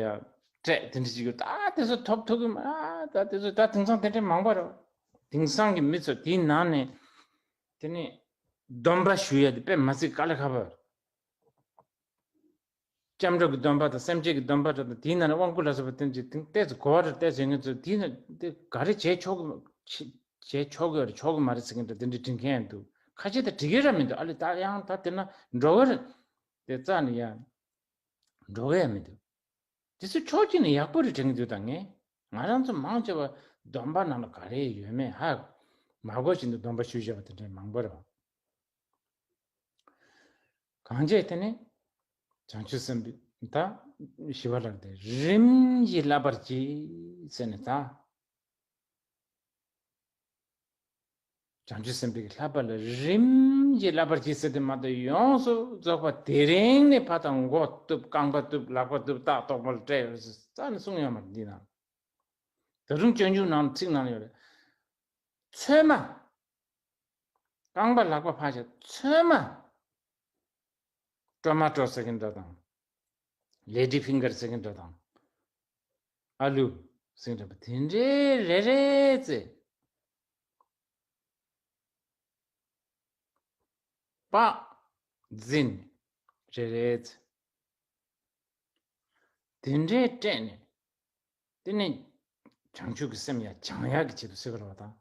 སྤྲད། དེ་འདྲ་ཅིག་ཡོད། ད་དེ་ཚོ་ཐོབ་ཐུབ་ཀྱི་མ། ད་དེ་ཚོ་ད་དེང་སང་དེ་འདྲ་མང་པོ་རེད། དེང་སང་གི་མི་ཚོ་དེའི་ནང་ནས་དེ་ནི་སྡོམ་པ་ཞུ་ཡ་དེ་དཔེ་མ་ཚིག་དཀའ་ལས་ཁག་པོ་རེད། སྐྱབས་འགྲོ་གི་སྡོམ་པ་དང་སེམས་བསྐྱེད་ཀྱི་སྡོམ་པ་འདྲ་དང་། དེའི་ནང་ནས་དབང་བསྐུར་ལ་སོགས་པ་དེ་ཚོ་ཏོག་ཙམ་གོ་བ་རེ་བལྟས་བྱས། ང་ཚོ་དེའི་ནང་དེ་ག་རེ་བྱས་ཆོག་གི་བྱས་ཆོག་གི་རེད། ཆོག་གི་མ་རེད་ཟེར་མཁན་འདྲ་དེ་འདྲ་འབྲི་མཁན་ཡང་འདུག། ཁ་ཤས་དེ་འགྲིག་གི་ར་མི་འདུག། ཨ་ལས་ད་ཡང་ད་དེ་ན་འགྲོ་གི་རེད། དེ་རྩ་ནས་ཡང་འགྲོ་གི་ཡང་མི་འདུག། དེ་ཚོ་ཕྱོགས་གཅིག་ནས་ཡག་པོ་རེད་དྲན་གྱི་འདུག། ད་ངས་ང་རང་ཚོ་མང་ཆེ་བ་སྡོམ་པ་ནང་ལ་ག་རེ་ཡོད་མེད་ཧ་མ་གོ་བཞིན་དུ་སྡོམ་པ་ཞུས་བཞག་པ་དེ་འདྲ་མང་པོ་རེད་བ། གང་བྱས་དེ་ནི་བྱང་ཆུབ་སེམས་དཔའི་ད་ཞི་བ་ལྷ་དེ་རིམ་གྱིས་བསླབ་པར་གྱིས་ཟེར་ནས། ད་བྱང་ཆུབ་སེམས་དཔའི་བསླབ་པ་ལ་རིམ་གྱིས་བསླབ་པར་གྱིས་ཟེར་དེ་མ་གཏོགས། ཡོངས་སུ་རྫོགས་པ་དེ་རིང་ནས་ཕར་ད་མགོ་གཏུབ། རྐང་པ་གཏུབ། ལག་པ་གཏུབ། རྟགས་རྟོག་པ་ལ་སྤྲད་ཡོད་ཟེར་རྩ་ནས་གསུངས་ཡོད་མ་རེད། འདི་ན་ད་རུང་སྤྱོད་འཇུག་ནང་ཚིག་ནང་ཡོད་རེད། ཚོད་མ། རྐང་པ་ལག་པ་ཕར་བཞག། ཚོད་མ། ཀྲོ་མ་ཀྲོ་ཟེར་མཁན་འདྲ་དང་། ལེ་ཌི་ཕིང་གར་ཟེར་མཁན་འདྲ་དང་། ཨ་ལུ་ཟེར་མཁན་འདྲ་པོ་དེ་འདྲའི་རེ་རེ་ཙེ། པགས་འཛིན་རེ་རེ་ཙེ། དེ་འདྲའི་སྤྲད་ནས། དེ་ནས་བྱང་ཆུབ་ཀྱི་སེམས་ཡང་སྦྱང་ཡག་གི་ཆེད་དུ་ཟེར་གི་རེད་བ་ད།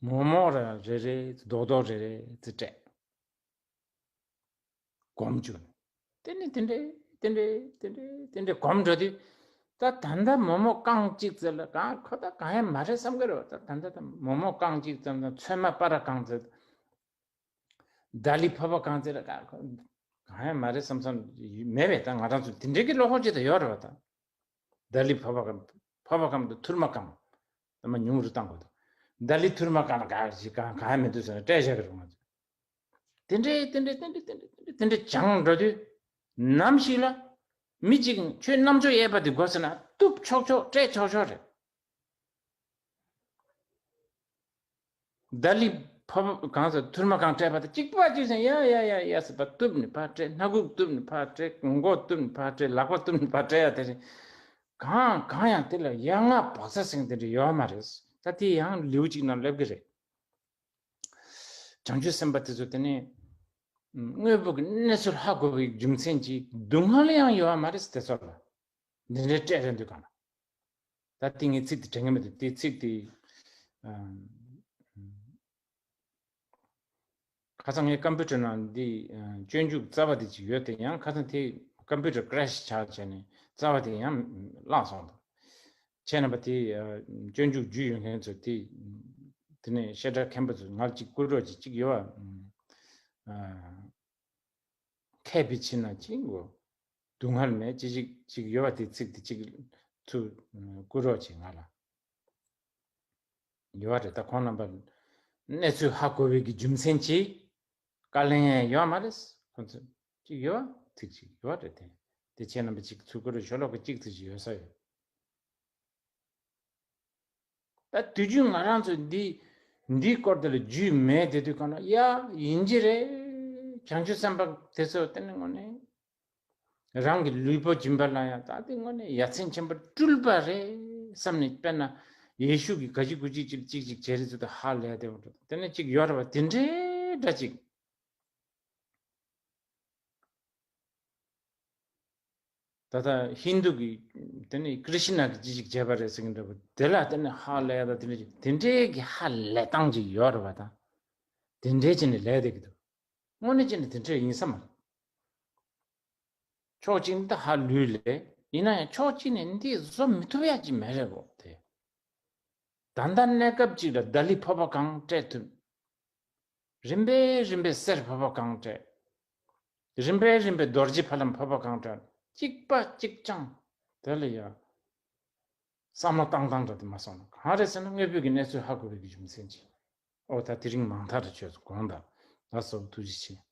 མོག་མོག་ར་རེ་རེ་ཙེ། རྡོག་རྡོག་རེ་རེ་ཙེ་སྤྲད། སྒོམ་བཅུག་ནས། དེ་ནས་དེ་འདྲའི་དེ་འདྲའི་དེ་འདྲའི་དེ་འདྲའི་སྒོམ་འགྲོ་དུས། ད་ད་ལྟ་མོག་མོག་རྐང་གཅིག་ཙམ་ལ་གང་ཁོ་ད་གང་ཡང་མ་རེད་བསམ་གི་རེད་བ། ད་ད་ལྟ་ད་མོག་མོག་རྐང་གཅིག་ཙམ་དང་། ཚོད་མ་སྤར་ར་གང་ཙམ། ད་ལི་ཕོར་པ་གང་ཙམ་ལ་གང་གང་ཡང་མ་རེད་བསམ་བསམ་མེད་པས། ད་ང་རང་ཚོ་དེ་འདྲའི་གི་བློ་ཁོག་ཅིག་ད་ཡོད་རེད་བ་ད། ད་ལི་ཕོར་པ་གང་། ཕོར་པ་གང་དང་ཐུར་མ་གང་། ད་མ་ཉུང་རུ་བཏང་དགོས་འདུག། ད་ལི་ཐུར་མ་གང་ལ་གང་ཞིག་གང་གང་ཡང་མི་འདུག་ཟེར་ནས་སྤྲད་བཞག་གི་རེད་ང་ཚོ། དེ་འདྲའི་དེ་འདྲའི་དེ་འདྲའི་དེ་འདྲའི་དེ་འདྲའི་དེ་འདྲའི་སྦྱང་འགྲོ་དུས། ནམ་ཞིག་ལ་མི་གཅིག་ཁྱོད་རྣམ་ཅོག་གཡས་པ་དེ་དགོས་ཟེར་ན་གཏུབ་ཆོག་ཆོག་སྤྲད་ཆོག་ཆོག་རེད། ད་ལི་ཕོར་པ་གང་ཟེར། ཐུར་མ་གང་སྤྲད་པ་དང་གཅིག་པ་གཅིག་ཟེར། ཡ་ཡ་ཡ་ཡ་ཟེར་བ། གཏུབ་ནས་ཕར་སྤྲད། སྣ་ཁུག་གཏུབ་ནས་ཕར་སྤྲད། མགོ་གཏུབ་ནས་ཕར་སྤྲད། ལག་པ་གཏུབ་ནས་ཕར་སྤྲད་ཡ་དེ་རེད། གང་གང་ཡང་དེ་ལ་ཡ་ང་བག་ཚ་ཟེར་མཁན་དེ་འདྲ་ཡོད་མ་རེད། ད་དེ་ཡང་ལེའུ་གཅིག་ནང་སླེབས་ཀྱི་རེད། བྱང་ཆུབ་སེམས་དཔའ་དེ་ཚོ་དེ་ནས་ དངོས་པོ་གི་གནས་ཚུལ་ཧ་གོ་བའི་རྒྱུ་མཚན་གྱིས་སྡུག་བསྔལ་ཡང་ཡོད་པ་མ་རེད་དེ་ཚོ་ལ། འདི་འདྲའི་སྤྲད་རན་དུས་གང་ལ། ད་དེ་ངས་ཚིག་དེ་དྲན་གི་མི་འདུག་དེ་ཚིག་དེ་ཁ་སང་ངའི་ཀམ་པུ་ཊར་ནང་འདི་སྤྱོད་འཇུག་རྩ་བ་དེ་ཅིག་ཡོད་དེ། ཡང་ཁ་སང་དེ་ཀམ་པུ་ཊར་ཀྲེཤ་ཆགས་བྱས་ནས་རྩ་བ་དེ་ཡང་བརླག་སོང་། ད་ཁྱེད་རྣམ་པ་དེ་སྤྱོད་འཇུག་རྒྱུས་ཡོད་མཁན་ཚོ་དེ་དེ་ནས་བཤད་གྲྭ་མཁན་པོ་ཚོ་ང་ལ་ཅིག་བསྐུར་རོགས་ཅིག་ཅིག་ཡོད་པ། མཁས་པའི་ཕྱིར་ན་ཅིག་གོ། སྡུག་བསྔལ་མེད་ཅི་ཞིག་ཅིག་ཡོད་པ་དེ་ཚིག་དེ་ཅིག་ཚུར་བསྐུར་རོགས་ཅིག་ང་ལ། ཡོད་པ་རེད། ད་ཁོང་རྣམ་པ་གནས་ཚུལ་ཧ་གོ་བའི་གི་རྒྱུ་མཚན་གྱིས་བཀའ་ལན་ཡང་ཡོད་མ་རེད། ཁོང་ཚོ་ཅིག་ཡོད་པ་ཚིག་ཅིག་ཡོད་པ་རེད་དེ། དེ་ཁྱེད་རྣམ་པ་ཅིག་ཚུར་བསྐུར་རོགས། ཤོ་ལོ་ཀ་གཅིག་ཙམ་ཅིག་ཡོད་ས་ཡོད། ད་དུས་རྒྱུན་ང་རང་ཚོ་འདི་འདིའི་སྐོར་དེ་ལ་རྒྱུས་མེད་དེ་དུས་གང་ལ་ཡ་ཡིན་གྱི་རེད། བྱང་ཆུབ་སེམས་དཔའ་དེ་ཚོ་དེ་ནི་དངོས་གནས་རང་གི་ལུས་པོ་སྦྱིན་པ་ལ་ཡང་ད་དེ་དངོས་གནས་ཡ་མཚན་ཆེན་པོ་སྤྲུལ་པ་རེད་བསམ་ནས། དཔེར་ན་ཡེ་ཤུ་གིས་ག་ཅི་གུ་ཅི་ཅིག་ཅིག་ཅིག་བྱེད་རེད་ཚོད་ད་ཧ་ལས་དེ་འོ་དེ་ནི་ཅིག་ཡོད་རེད་པ། དེ་འདྲའི་འདྲ་ཅིག་ད་ལྟ་ཧིན་དུ་གི་དེ་ནི་ཀྲི་ཤི་ན་གི་ཅི་ཞིག་བྱས་པ་རེད་ཟེར་གི་འདྲ་པོ་དེ་ལ་དེ་ནི་ཧ་ལས་ད་དེ་འདྲ་ཅིག་དེ་འདྲའི་གི་ཧ་ལས་སྟངས་ཅིག་ཡོད་རེད་པ། ད་དེ་འདྲའི་ཅིག་ནི་ལས་དེ་གི་འདུག་དངོས་གནས་ཅིག་ནི་དེ་འདྲ་ཡིན་ས་མ་རེད། ཕྱོགས་གཅིག་ནི་ད་ཧ་ལུས་ལས་ཡིན་ན་ཡང་ཕྱོགས་གཅིག་ནས་འདི་བཟོ་མི་ཐུབ་ཡ་ཅིག་མེད་རེད་གོ་དེ། ད་ལྟ་གནས་སྐབས་གཅིག་ལ་ཏཱ་ལའི་ཕོར་པ་གང་སྤྲད་ཐུབ། རིམ་པས་རིམ་པས་གསེར་ཕོར་པ་གང་སྤྲད། རིམ་པས་རིམ་པས་རྡོ་རྗེ་ཕ་ལམ་ཕོར་པ་གང་སྤྲད། གཅིག་པ་གཅིག་རྐྱང་། དེ་ལ་ཡ་བསམ་བློ་བཏང་སྟངས་འདྲ་དེ་མ་སོང་ན་གང་རེད་ཟེར་ན་དངོས་པོའི་གི་གནས་ཚུལ་ཧ་གོ་བའི་གི་རྒྱུ་མཚན་གྱིས། ཨོ་ད་དེ་རིང་མང་ཐག་རེ་ཆོད་སོང་། དགོངས་དག་ལགས་སོ། ཐུགས་རྗེ་ཆེ།